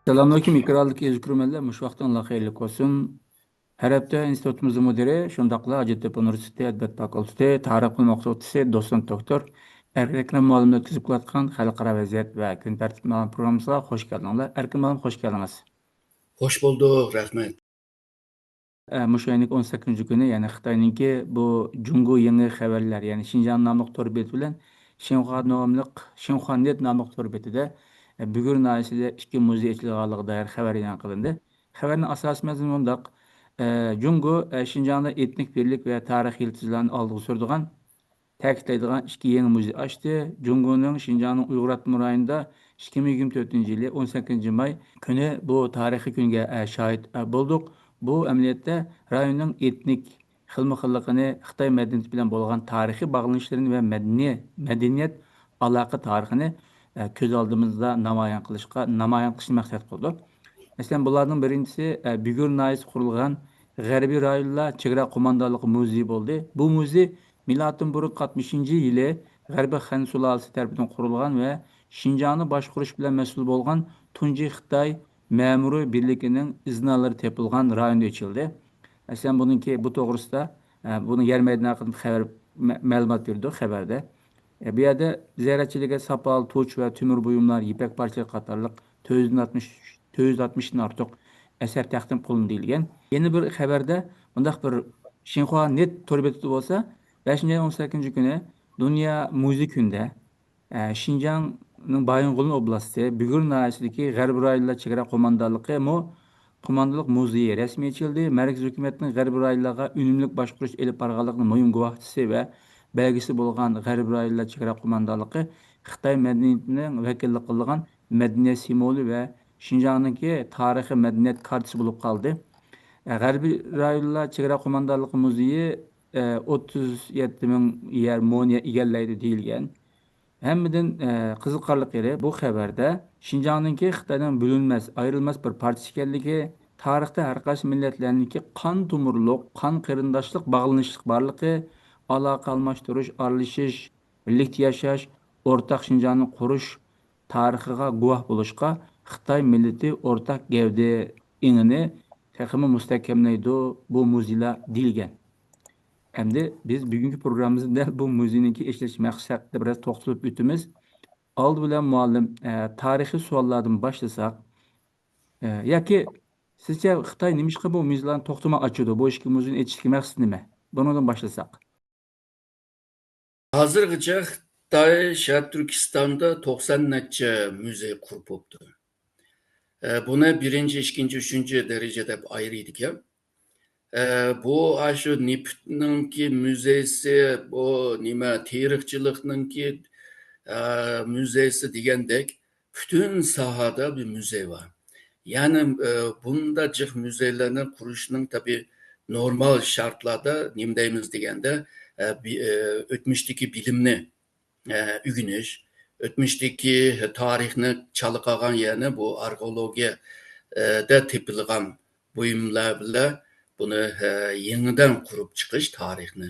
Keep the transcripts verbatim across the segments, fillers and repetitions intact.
ئەسسالامۇئەلەيكۇم، ئىكراملىق ئىزكۈرمەنلەر، مۇشۇ ۋاقتىڭلار خەيرلىك بولسۇن. ھەر ھەپتە ئىنستىتۇتىمىزنىڭ مۇدىرى، شۇنداقلا ھاجەتتېپە ئۇنىۋېرسىتېتى ئەدەبىيات فاكۇلتېتى تارىخ بۆلۈمى ئوقۇتقۇچىسى، دوتسېنت دوكتور ئەركىن ئەكرەم مۇئەللىمنى ئۆتكۈزۈپ كېلىۋاتقان خەلقئارا ۋەزىيەت ۋە كۈن تەرتىپ ناملىق پروگراممىمىزغا خوش كەلدىڭلار. ئەركىن مۇئەللىم، خوش كەلدىڭىز. خوش بولدۇق، رەھمەت. ئە، مۇشۇ ئاينىڭ ئون سەككىزىنچى كۈنى، يەنى خىتاينىڭكى بۇ جۇڭگو يېڭى خەۋەرلەر، يەنى شىنجاڭ ناملىق تور بېتى بىلەن شىنخۇا ناملىق، شىنخۇا نېت ناملىق تور بېتىدە، ئە، بۈگۈر ناھىيەسىدە ئىككى مۇزېي ئېچىلغانلىقىغا دائىر خەۋەر ئېلان قىلىندى. خەۋەرنىڭ ئاساسىي مەزمۇنى مۇنداق: ئە، جۇڭگو، ئە، شىنجاڭدا ئېتنىك بىرلىك ۋە تارىخىي يىلتىزلارنى ئالدىغا سۈرىدىغان، تەكىتلەيدىغان ئىككى يېڭى مۇزېي ئاچتى. جۇڭگونىڭ شىنجاڭنىڭ ئۇيغۇر ئاپتونوم رايونىدا ئىككى مىڭ يىگىرمە تۆتىنچى يىلى ئون سەككىزىنچى ماي كۈنى بۇ تارىخىي كۈنگە، ئە، شاھىت، ئە، بولدۇق. بۇ ئەمەلىيەتتە رايوننىڭ ئېتنىك خىلمۇ خىللىقىنى، خىتاي مەدەنىيىتى بىلەن بولغان تارىخىي باغلىنىشلىرىنى ۋە مەدەنىي، مەدەنىيەت ئالاقە تارىخىنى، ئە، كۆز ئالدىمىزدا نامايان قىلىشقا، نامايان قىلىشنى مەقسەت قىلدۇق. مەسىلەن، بۇلاردىن بىرىنچىسى، ئە، بۈگۈر ناھىيەسى قۇرۇلغان غەربىي رايونلار چېگرا قوماندانلىقى مۇزېيى بولدى. بۇ مۇزېي مىلادتىن بۇرۇن ئاتمىشىنچى يىلى غەربىي خەن سۇلالىسى تەرىپىدىن قۇرۇلغان ۋە شىنجاڭنى باشقۇرۇش بىلەن مەسئۇل بولغان تۇنجى خىتاي مەمۇرىي بىرلىكىنىڭ ئىزنالىرى تېپىلغان رايوندا ئېچىلدى. مەسىلەن، بۇنىڭكى، بۇ توغرىسىدا، ئە، بۇنىڭ يەر مەيدانى ھەققىدە خەۋەر، مە-، مەلۇمات بېرىدۇ خەۋەردە. ئە، بۇ يەردە زەرەتچىلىككە ساپال، توچ ۋە تۆمۈر بۇيۇملار، يىپەك پارچىلىرى قاتارلىق تۆت يۈز ئاتمىش، تۆت يۈز ئاتمىشتىن ئارتۇق ئەسەر تەقدىم قىلىندى دېيىلگەن. يەنە بىر خەۋەردە مۇنداق بىر شىنخۇا نېت تور بېتىدە بولسا، بەشىنچى ئاينىڭ ئون سەككىزىنچى كۈنى دۇنيا مۇزېي كۈنىدە، ئە، شىنجاڭنىڭ بايىنغولىن ئوبلاستى بۈگۈر ناھىيەسىدىكى غەربىي رايونلار چېگرا قوماندانلىقى مۇ-، قوماندانلىق مۇزېيى رەسمىي ئېچىلدى. مەركىزىي ھۆكۈمەتنىڭ غەربىي رايونلارغا ئۈنۈملۈك باشقۇرۇش ئېلىپ بارغانلىقىنىڭ مۇھىم گۇۋاھچىسى ۋە بەلگىسى بولغان غەربىي رايونلار چېگرا قوماندانلىقى خىتاي مەدەنىيىتىنىڭ ۋەكىللىك قىلىدىغان مەدەنىيەت سىمۋولى ۋە شىنجاڭنىڭكى تارىخىي مەدەنىيەت كارتىسى بولۇپ قالدى. ئە، غەربىي رايونلار چېگرا قوماندانلىقى مۇزېيى، ئە، ئوتتۇز يەتتە مىڭ يەر مو يەر ئىگىلەيدۇ دېيىلگەن. ھەممىدىن، ئە، قىزىقارلىق يېرى، بۇ خەۋەردە شىنجاڭنىڭكى خىتاينىڭ بۆلۈنمەس، ئايرىلماس بىر پارچىسى ئىكەنلىكى، تارىختا ھەر قايسى مىللەتلەرنىڭكى قان تومۇرلۇق، قان قېرىنداشلىق باغلىنىشلىق بارلىقى، ئالاقە ئالماشتۇرۇش، ئارىلىشىش، بىرلىكتە ياشاش، ئورتاق شىنجاڭنى قۇرۇش تارىخىغا گۇۋاھ بولۇشقا خىتاي مىللىتى ئورتاق گەۋدە ئېڭىنى تېخىمۇ مۇستەھكەملەيدۇ، بۇ مۇزېيلار دېيىلگەن. ئەمدى بىز بۈگۈنكى پروگراممىمىزدا دەل بۇ مۇزېينىڭكى ئېچىلىش مەقسىتى ھەققىدە بىراز توختىلىپ ئۆتىمىز. ئالدى بىلەن مۇئەللىم، ئە، تارىخىي سوئاللاردىن باشلىساق، ئە، ياكى سىزچە خىتاي نېمىشقا بۇ مۇزېيلارنى توختىماي ئاچىدۇ؟ بۇ ئىككى مۇزېينى ئېچىشتىكى مەقسىتى نېمە؟ بۇنىڭدىن باشلىساق. ھازىرغىچە خىتاي شەرقىي تۈركىستاندا توقسان نەچچە مۇزېي قۇرۇپ بوپتۇ. ئە، بۇنى بىرىنچى، ئىككىنچى، ئۈچىنچى دەرىجە دەپ ئايرىيدىكەن. ئە، بۇ ئاشۇ نېفىتنىڭكى مۇزېيسى، بۇ نېمە، تېرىقچىلىقنىڭكى، ئە، مۇزېيسى دېگەندەك پۈتۈن ساھەدە بىر مۇزېي بار. يەنى، ئە، بۇنداق جىق مۇزېيلارنى قۇرۇشنىڭ تەبىئىي نورمال شارتلاردا نېمە دەيمىز دېگەندە، ئە، بى-، ئە، ئۆتمۈشتىكى بىلىمنى، ئە، ئۆگىنىش، ئۆتمۈشتىكى تارىخنى چالا قالغان يەرنى بۇ ئارخېئولوگىيە، ئە، دە تېپىلغان بۇيۇملار بىلەن بۇنى، ئە، يېڭىدىن قۇرۇپ چىقىش تارىخنى،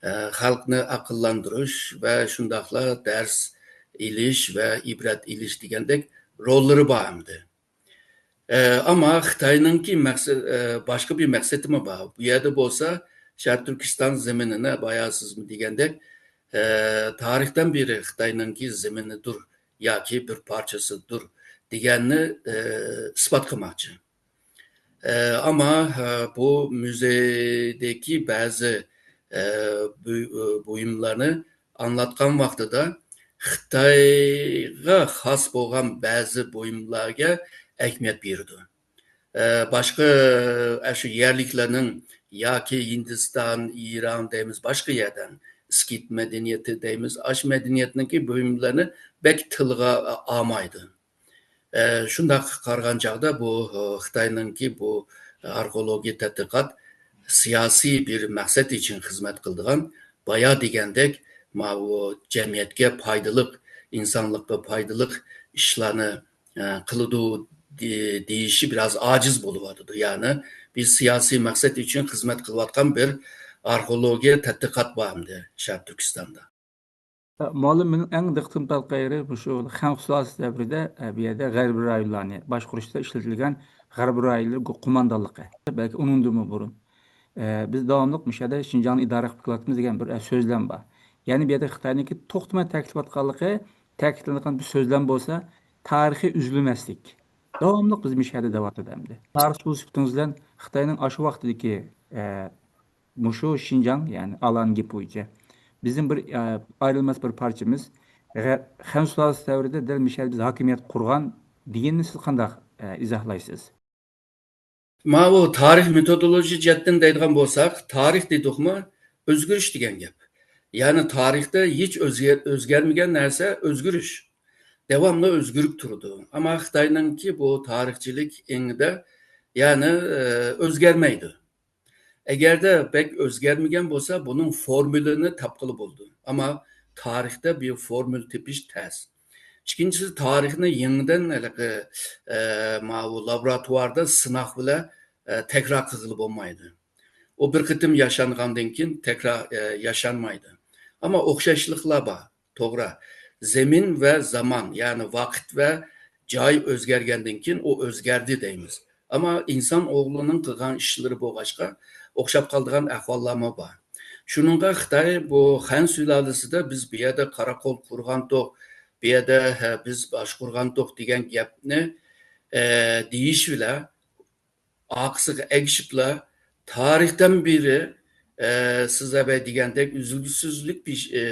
ئە، خەلقنى ئەقىللەندۈرۈش ۋە شۇنداقلا دەرس ئېلىش ۋە ئىبرەت ئېلىش دېگەندەك روللىرى بار ئەمدى. ئە، ئەمما خىتاينىڭكى مەقسەت، ئە، باشقا بىر مەقسىتىمۇ بار. بۇ يەردە بولسا شەرقىي تۈركىستان زېمىنىنى بايا سىزمۇ دېگەندەك، ئە، تارىختىن بېرى خىتاينىڭكى زېمىنىدۇر ياكى بىر پارچىسىدۇر دېگەننى، ئە، ئىسپات قىلماقچى. ئە، ئەمما، ئە، بۇ مۇزېيدىكى بەزى، ئە، بۇ-، ئە، بۇيۇملارنى ئاڭلاتقان ۋاقتىدا خىتايغا خاس بولغان بەزى بۇيۇملارغا ئەھمىيەت بېرىدۇ. ئە، باشقا، ئە، شۇ يەرلىكلەرنىڭ ياكى ھىندىستان، ئىران دەيمىز، باشقا يەردىن ئىسكىت مەدەنىيىتى دەيمىز، ئاشۇ مەدەنىيەتنىڭكى بۇيۇملىرىنى بەك تىلغا ئالمايدۇ. ئە، شۇنداق قارىغان چاغدا بۇ، ئە، خىتاينىڭكى بۇ ئارخېئولوگىيە تەتقىقات سىياسىي بىر مەقسەت ئۈچۈن خىزمەت قىلىدىغان، بايا دېگەندەك، ماۋۇ جەمئىيەتكە پايدىلىق، ئىنسانلىققا پايدىلىق ئىشلارنى، ئە، قىلىدۇ دې-، دېيىشى بىراز ئاجىز بولۇۋاتىدۇ. يەنى بىز سىياسىي مەقسەت ئۈچۈن خىزمەت قىلىۋاتقان بىر ئارخېئولوگىيە تەتقىقات بار ئەمدى شەرقىي تۈركىستاندا. مۇئەللىم، مېنىڭ ئەڭ دىققىتىمنى تارتقان يېرى مۇشۇ خەن سۇلالىسى دەۋرىدە، ئە، بۇ يەردە غەربىي رايونلارنى باشقۇرۇشتا ئىشلىتىلگەن غەربىي رايونلار قوماندانلىقى، بەلكى ئۇنىڭدىنمۇ بۇرۇن. ئە، بىز داۋاملىق مۇشۇ يەردە شىنجاڭنى ئىدارە قىلىپ كېلىۋاتىمىز دېگەن بىر، ئە، سۆزلەم بار. يەنى بۇ يەردە خىتاينىڭكى توختىماي تەكىتلەپ ئاتقانلىقى، تەكىتلىنىدىغان بىر سۆزلەم بولسا، تارىخىي ئۈزۈلمەسلىك. داۋاملىق بىز مۇشۇ يەردە دەۋاتىدۇ ئەمدى. تارىخچى بولۇش سۈپىتىڭىز بىلەن خىتاينىڭ ئاشۇ ۋاقتىدىكى، ئە، مۇشۇ شىنجاڭ، يەنى ئالانىڭ گېپى بويىچە بىزنىڭ بىر، ئە، ئايرىلماس بىر پارچىمىز. غە-، خەن سۇلالىسى دەۋرىدە دەل مۇشۇ يەردە بىز ھاكىمىيەت قۇرغان دېگەننى سىز قانداق، ئە، ئىزاھلايسىز؟ ماۋۇ تارىخ مېتودولوگىيە جەھەتتىن دەيدىغان بولساق، تارىخ دېدۇقمۇ، ئۆزگىرىش دېگەن گەپ. يەنى تارىختا ھېچ ئۆزگە-، ئۆزگەرمىگەن نەرسە ئۆزگىرىش. داۋاملىق ئۆزگىرىپ تۇرىدۇ. ئەمما خىتاينىڭكى بۇ تارىخچىلىك ئېڭىدا، يەنى، ئە، ئۆزگەرمەيدۇ. ئەگەردە بەك ئۆزگەرمىگەن بولسا، بۇنىڭ فورمۇلىنى تاپقىلى بولىدۇ. ئەمما تارىختا بىر فورمۇلا تېپىش تەس. ئىككىنچىسى، تارىخنى يېڭىدىن ھېلىقى، ئە، ماۋۇ لابوراتواردا سىناق بىلەن، ئە، تەكرار قىلغىلى بولمايدۇ. ئۇ بىر قېتىم ياشانغاندىن كېيىن تەكرار، ئە، ياشانمايدۇ. ئەمما ئوخشاشلىقلار بار، توغرا. زېمىن ۋە زامان، يەنى ۋاقىت ۋە جاي ئۆزگەرگەندىن كېيىن ئۇ ئۆزگەردى دەيمىز. ئەمما ئىنسان ئوغلىنىڭ قىلغان ئىشلىرى بولغاچقا، ئوخشاپ قالىدىغان ئەھۋاللارمۇ بار. شۇنىڭغا خىتاي بۇ خەن سۇلالىسىدە بىز بۇ يەردە قاراقول قۇرغانتۇق، بۇ يەردە، ھە، بىز باشقۇرغانتۇق دېگەن گەپنى، ئە، دېيىش بىلەن ئارقىسىغا ئەگىشىپلا، تارىختىن بېرى، ئە، سىز ئەۋەي دېگەندەك ئۈزلۈكسىزلىك بىش-، ئە،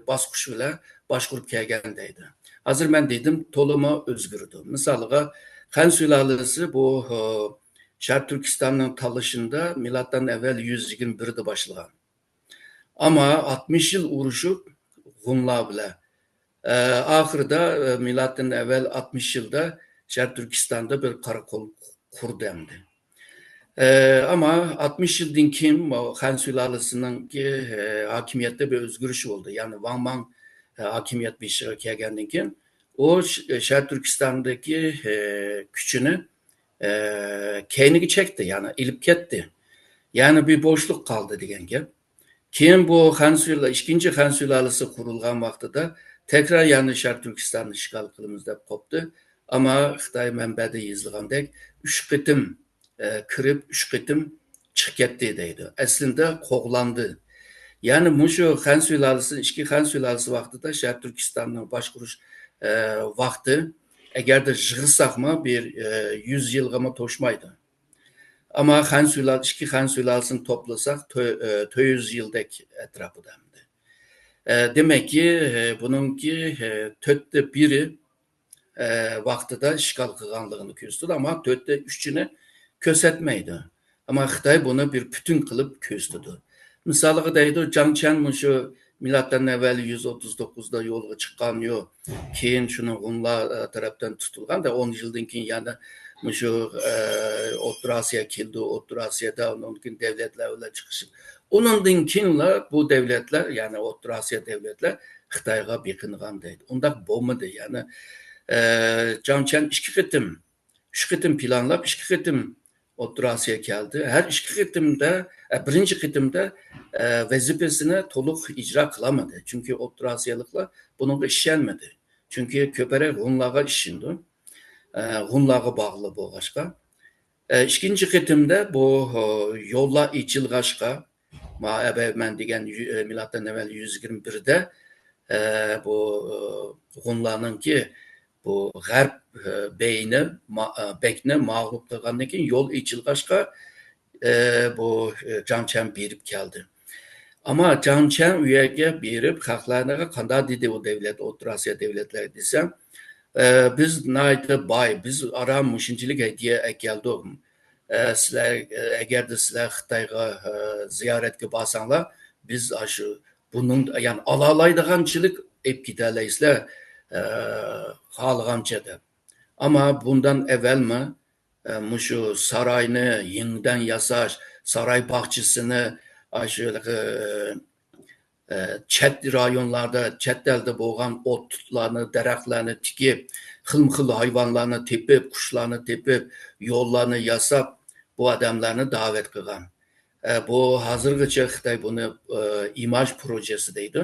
باسقۇچ بىلەن باشقۇرۇپ كەلگەن دەيدۇ. ھازىر مەن دېدىم، تولىمۇ ئۆزگىرىدۇ. مىسالىغا، خەن سۇلالىسى بۇ، ئە، شەرقىي تۈركىستاننىڭ تالىشىندا مىلادتىن ئەۋۋەل يۈز يىگىرمە بىردە باشلىغان. ئەمما ئاتمىش يىل ئۇرۇشۇپ، غۇنلار بىلەن، ئە، ئاخىرىدا، ئە، مىلادتىن ئەۋۋەل ئاتمىش يىلدا شەرقىي تۈركىستاندا بىر قاراقول قۇردى ئەمدى. ئە، ئەمما ئاتمىش يىلدىن كېيىن خەن سۇلالىسىنىڭكى، ئە، ھاكىمىيەتتە بىر ئۆزگىرىش بولدى. يەنى ۋاڭ ماڭ، ئە، ھاكىمىيەت بېشىغا كەلگەندىن كېيىن، ئۇ ش-، شەرقىي تۈركىستاندىكى، ئە، كۈچىنى، ئە، كەينىگە چەكتى، يەنى ئېلىپ كەتتى. يەنى بىر بوشلۇق قالدى دېگەن گەپ. كېيىن بۇ خەن سۇلا-، ئىككىنچى خەن سۇلالىسى قۇرۇلغان ۋاقتىدا تەكرار يەنە شەرقىي تۈركىستاننى ئىشغال قىلىمىز دەپ قوپتى. ئەمما خىتاي مەنبەدە يېزىلغاندەك ئۈچ قېتىم، ئە، كىرىپ، ئۈچ قېتىم چىقىپ كەتتى دەيدۇ. ئەسلىدە قوغلاندى. يەنى مۇشۇ خەن سۇلالىسى، ئىككى خەن سۇلالىسى ۋاقتىدا شەرقىي تۈركىستاننىڭ باشقۇرۇش، ئە، ۋاقتى، ئەگەردە يىغساقمۇ بىر، ئە، يۈز يىلغىمۇ توشمايدۇ. ئەمما خەن سۇلال-، ئىككى خەن سۇلالىسىنى توپلىساق، تۆ-، ئە، تۆت يۈز يىلدەك ئەتراپىدا ئەمدى. ئە، دېمەككى، ئە، بۇنىڭكى، ئە، تۆتتە بىرى، ئە، ۋاقتىدا ئىشغال قىلغانلىقىنى كۆرسىتىدۇ، ئەمما تۆتتە ئۈچىنى كۆرسەتمەيدۇ. ئەمما خىتاي بۇنى بىر پۈتۈن قىلىپ كۆرسىتىدۇ. مىسالىغا دەيدۇ، جاڭ چيەن مۇشۇ مىلادتىن ئەۋۋەل يۈز ئوتتۇز توققۇزدا يولغا چىققان يو، كېيىن شۇنىڭ غۇنلار، ئە، تەرەپتىن تۇتۇلغان، دە، ئون يىلدىن كېيىن يەنە مۇشۇ، ئە، ئوتتۇرا ئاسىيا كېلىدۇ، ئوتتۇرا ئاسىيادا ئۇنىڭدىن كېيىن دەۋلەتلەر بىلەن چىقىشىپ، ئۇنىڭدىن كېيىنلا بۇ دەۋلەتلەر، يەنى ئوتتۇرا ئاسىيا دەۋلەتلەر خىتايغا بېقىنغان دەيدۇ. ئۇنداق بولمىدى. يەنى، ئە، جاڭ چيەن ئىككى قېتىم، ئۈچ قېتىم پىلانلاپ، ئىككى قېتىم ئوتتۇرا ئاسىيا كەلدى. ھەر ئىككى قېتىمدا، ئە، بىرىنچى قېتىمدا، ئە، ۋەزىپىسىنى تولۇق ئىجرا قىلالمىدى. چۈنكى ئوتتۇرا ئاسىيالىقلار بۇنىڭغا ئىشەنمىدى. چۈنكى كۆپرەك ھونلارغا ئىشىنىدۇ. ئە، ھونلارغا باغلىق بولغاچقا. ئە، ئىككىنچى قېتىمدا بۇ، ئە، يوللار ئېچىلغاچقا، ما-، ئەبەي مەن دېگەن يۈ-، ئە، مىلادتىن ئەۋۋەل يۈز يىگىرمە بىردە، ئە، بۇ، ئە، ھونلارنىڭكى بۇ غەرب، ئە، بېيىنى، ما-، ئە، بەگنى مەغلۇپ قىلغاندىن كېيىن يول ئېچىلغاچقا، ئە، بۇ، ئە، جاڭ چيەن بېرىپ كەلدى. ئەمما جاڭ چيەن ئۇ يەرگە بېرىپ، خەقلەرگە قانداق دېدى ئۇ دەۋلەت، ئوتتۇرا ئاسىيا دەۋلەتلەرگە دېسەم، ئە، بىز ناھايىتى باي، بىز ئاران مۇشۇنچىلىك ھەدىيە ئەكەلدۇق. ئە، سىلەر، ئە، ئەگەردە سىلەر خىتايغا، ئە، زىيارەتكە بارساڭلار، بىز ئاشۇ بۇنىڭ، يەنى ئالالايدىغانچىلىك ئېلىپ كېتەلەيسىلەر، ئە، خالىغانچە دەپ. ئەمما بۇندىن ئەۋۋەلمۇ، ئە، مۇشۇ ساراينى يېڭىدىن ياساش، ساراي باغچىسىنى، ئاشۇ، ئە، ئە، چەت رايونلاردا، چەت ئەلدە بولغان ئوتلارنى، دەرەخلەرنى تىكىپ، خىلمۇ خىل ھايۋانلارنى تېپىپ، قۇشلارنى تېپىپ، يوللارنى ياساپ، بۇ ئادەملەرنى دەۋەت قىلغان. ئە، بۇ ھازىرغىچە خىتاي بۇنى، ئە، ئىماژ پروژېسى دەيدۇ.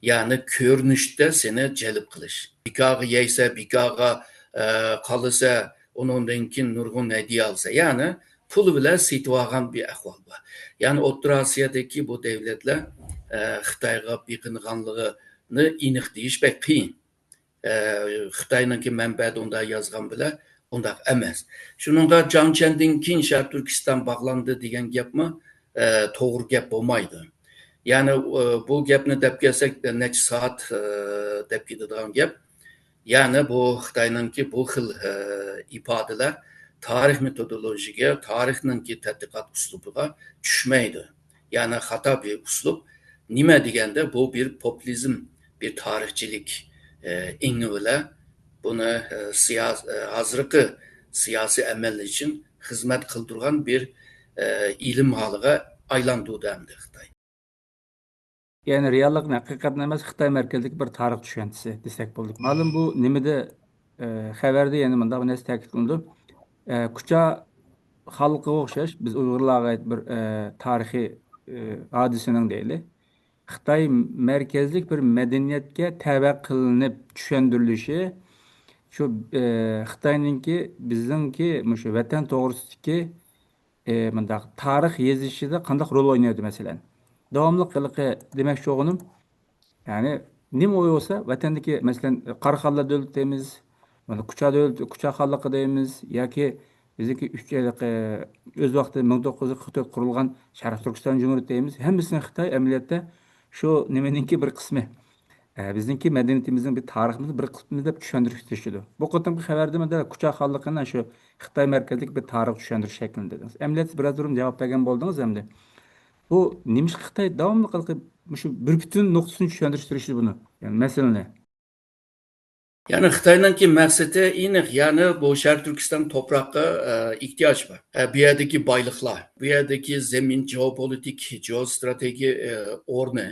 يەنى كۆرۈنۈشتە سېنى جەلپ قىلىش. بىكارغا يەيسە، بىكارغا، ئە، قالىسە، ئۇنىڭدىن كېيىن نۇرغۇن ھەدىيە ئالسا، يەنى پۇل بىلەن سېتىۋالغان بىر ئەھۋال بار. يەنى ئوتتۇرا ئاسىيادىكى بۇ دۆلەتلەر، ئە، خىتايغا بېقىنغانلىقىنى ئېنىق دېيىش بەك قىيىن. ئە، خىتاينىڭكى مەنبەدە ئۇنداق يازغان بىلەن ئۇنداق ئەمەس. شۇنىڭغا جاڭ چيەندىن كېيىن شەرقىي تۈركىستان باغلاندى دېگەن گەپمۇ، ئە، توغرا گەپ بولمايدۇ. يەنى، ئە، بۇ گەپنى دەپ كەلسەك، نەچچە سائەت، ئە، دەپ كېتىدىغان گەپ. يەنى بۇ خىتاينىڭكى بۇ خىل، ئە، ئىپادىلەر تارىخ مېتودولوگىيە، تارىخنىڭكى تەتقىقات ئۇسلۇبىغا چۈشمەيدۇ. يەنى خاتا بىر ئۇسلۇب. نېمە دېگەندە، بۇ بىر پوپۇلىزم، بىر تارىخچىلىك، ئە، ئېڭى بىلەن بۇنى، ئە، سىياس-، ئە، ھازىرقى سىياسىي ئەمەل ئۈچۈن خىزمەت قىلدۇرغان بىر، ئە، ئىلىم ھالىغا ئايلاندۇردى ئەمدى خىتاي. يەنى رېئاللىقنى، ھەقىقەتنى ئەمەس، خىتاي مەركەزلىك بىر تارىخ چۈشەنچىسى دېسەك بولىدۇ. مەلۇم بۇ نېمىدە، ئە، خەۋەردە يەنە مۇنداق بىر نەرسە تەكىتلىنىدۇ. ئە، كۇچا خانلىقىغا ئوخشاش، بىز ئۇيغۇرلارغا ئائىت بىر، ئە، تارىخىي، ئە، ھادىسىنىڭ دەيلى، خىتاي مەركەزلىك بىر مەدەنىيەتكە تەۋە قىلىنىپ چۈشەندۈرۈلۈشى، شۇ، ئە، خىتاينىڭكى، بىزنىڭكى مۇشۇ ۋەتەن توغرىسىدىكى ئى، مۇنداق، تارىخ يېزىشىدا قانداق رول ئوينايدۇ، مەسىلەن؟ داۋاملىق ھېلىقى دېمەكچى بولغىنىم، يەنى نېمە ئوي بولسا، ۋەتەندىكى، مەسىلەن، قاراخانلار دۆلىتى دەيمىز، مانا كۇچا دۆلىتى، كۇچا خانلىقى دەيمىز ياكى بىزنىڭكى ئۈچ ھېلىقى ئۆز ۋاقتىدا مىڭ توققۇز يۈز قىرىق تۆت قۇرۇلغان شەرقىي تۈركىستان جۇمھۇرىيىتى دەيمىز، ھەممىسىنى خىتاي ئەمەلىيەتتە شۇ نېمىنىڭكى بىر قىسمى. ئە، بىزنىڭكى مەدەنىيىتىمىزنىڭ بىر تارىخىمىزنىڭ بىر قىسمى دەپ چۈشەندۈرۈشكە تىرىشىدۇ. بۇ قېتىمقى خەۋەردە مەن دەل كۇچا خانلىقىنى شۇ خىتاي مەركەزلىك بىر تارىخ چۈشەندۈرۈش شەكلىدە دېدىڭىز. ئەمەلىيەتتە بىر ئاز بۇرۇن جاۋاب بەرگەن بولدىڭىز ئەمدى. بۇ نېمىشقا خىتاي داۋاملىق ھېلىقى مۇشۇ بىر پۈتۈن نۇقتىسىنى چۈشەندۈرۈشكە تىرىشىدۇ بۇنى؟ يەنى مەسىلىنى. يەنى خىتاينىڭكى مەقسىتى ئېنىق، يەنى بۇ شەرقىي تۈركىستان توپراققا، ئە، ئېھتىياج بار. ئە، بۇ يەردىكى بايلىقلار، بۇ يەردىكى زېمىن، جېئوپولىتىك، جېئوستراتېگىيە، ئە، ئورنى،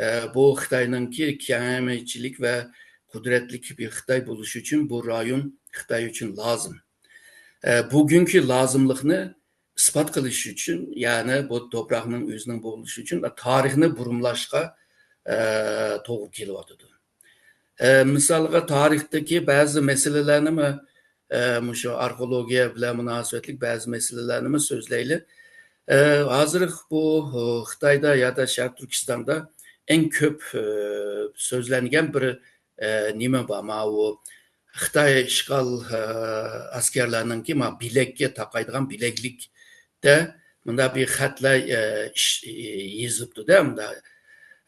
ئە، بۇ خىتاينىڭكى كېڭەيمىچىلىك ۋە قۇدرەتلىك بىر خىتاي بولۇشى ئۈچۈن بۇ رايون خىتاي ئۈچۈن لازىم. ئە، بۈگۈنكى لازىملىقنى ئىسپات قىلىش ئۈچۈن، يەنى بۇ توپراقنىڭ ئۆزىنىڭ بولۇشى ئۈچۈن تارىخنى بۇرمىلاشقا، ئە، توغرا كېلىۋاتىدۇ. ئە، مىسالغا، تارىختىكى بەزى مەسىلىلەرنىمۇ، ئە، مۇشۇ ئارخېئولوگىيە بىلەن مۇناسىۋەتلىك بەزى مەسىلىلەرنىمۇ سۆزلەيلى. ئە، ھازىر بۇ، ئۇ، خىتايدا يا دا شەرقىي تۈركىستاندا ئەڭ كۆپ، ئە، سۆزلەنگەن بىر، ئە، نېمە بار؟ ماۋۇ خىتاي ئىشغال، ئە، ئەسكەرلەرنىڭكى ما بىلەككە تاقايدىغان بىلەكلىكتە مۇنداق بىر خەتلەر، ئە، ئىش-، ئە، يېزىپتۇ-دە، مۇنداق،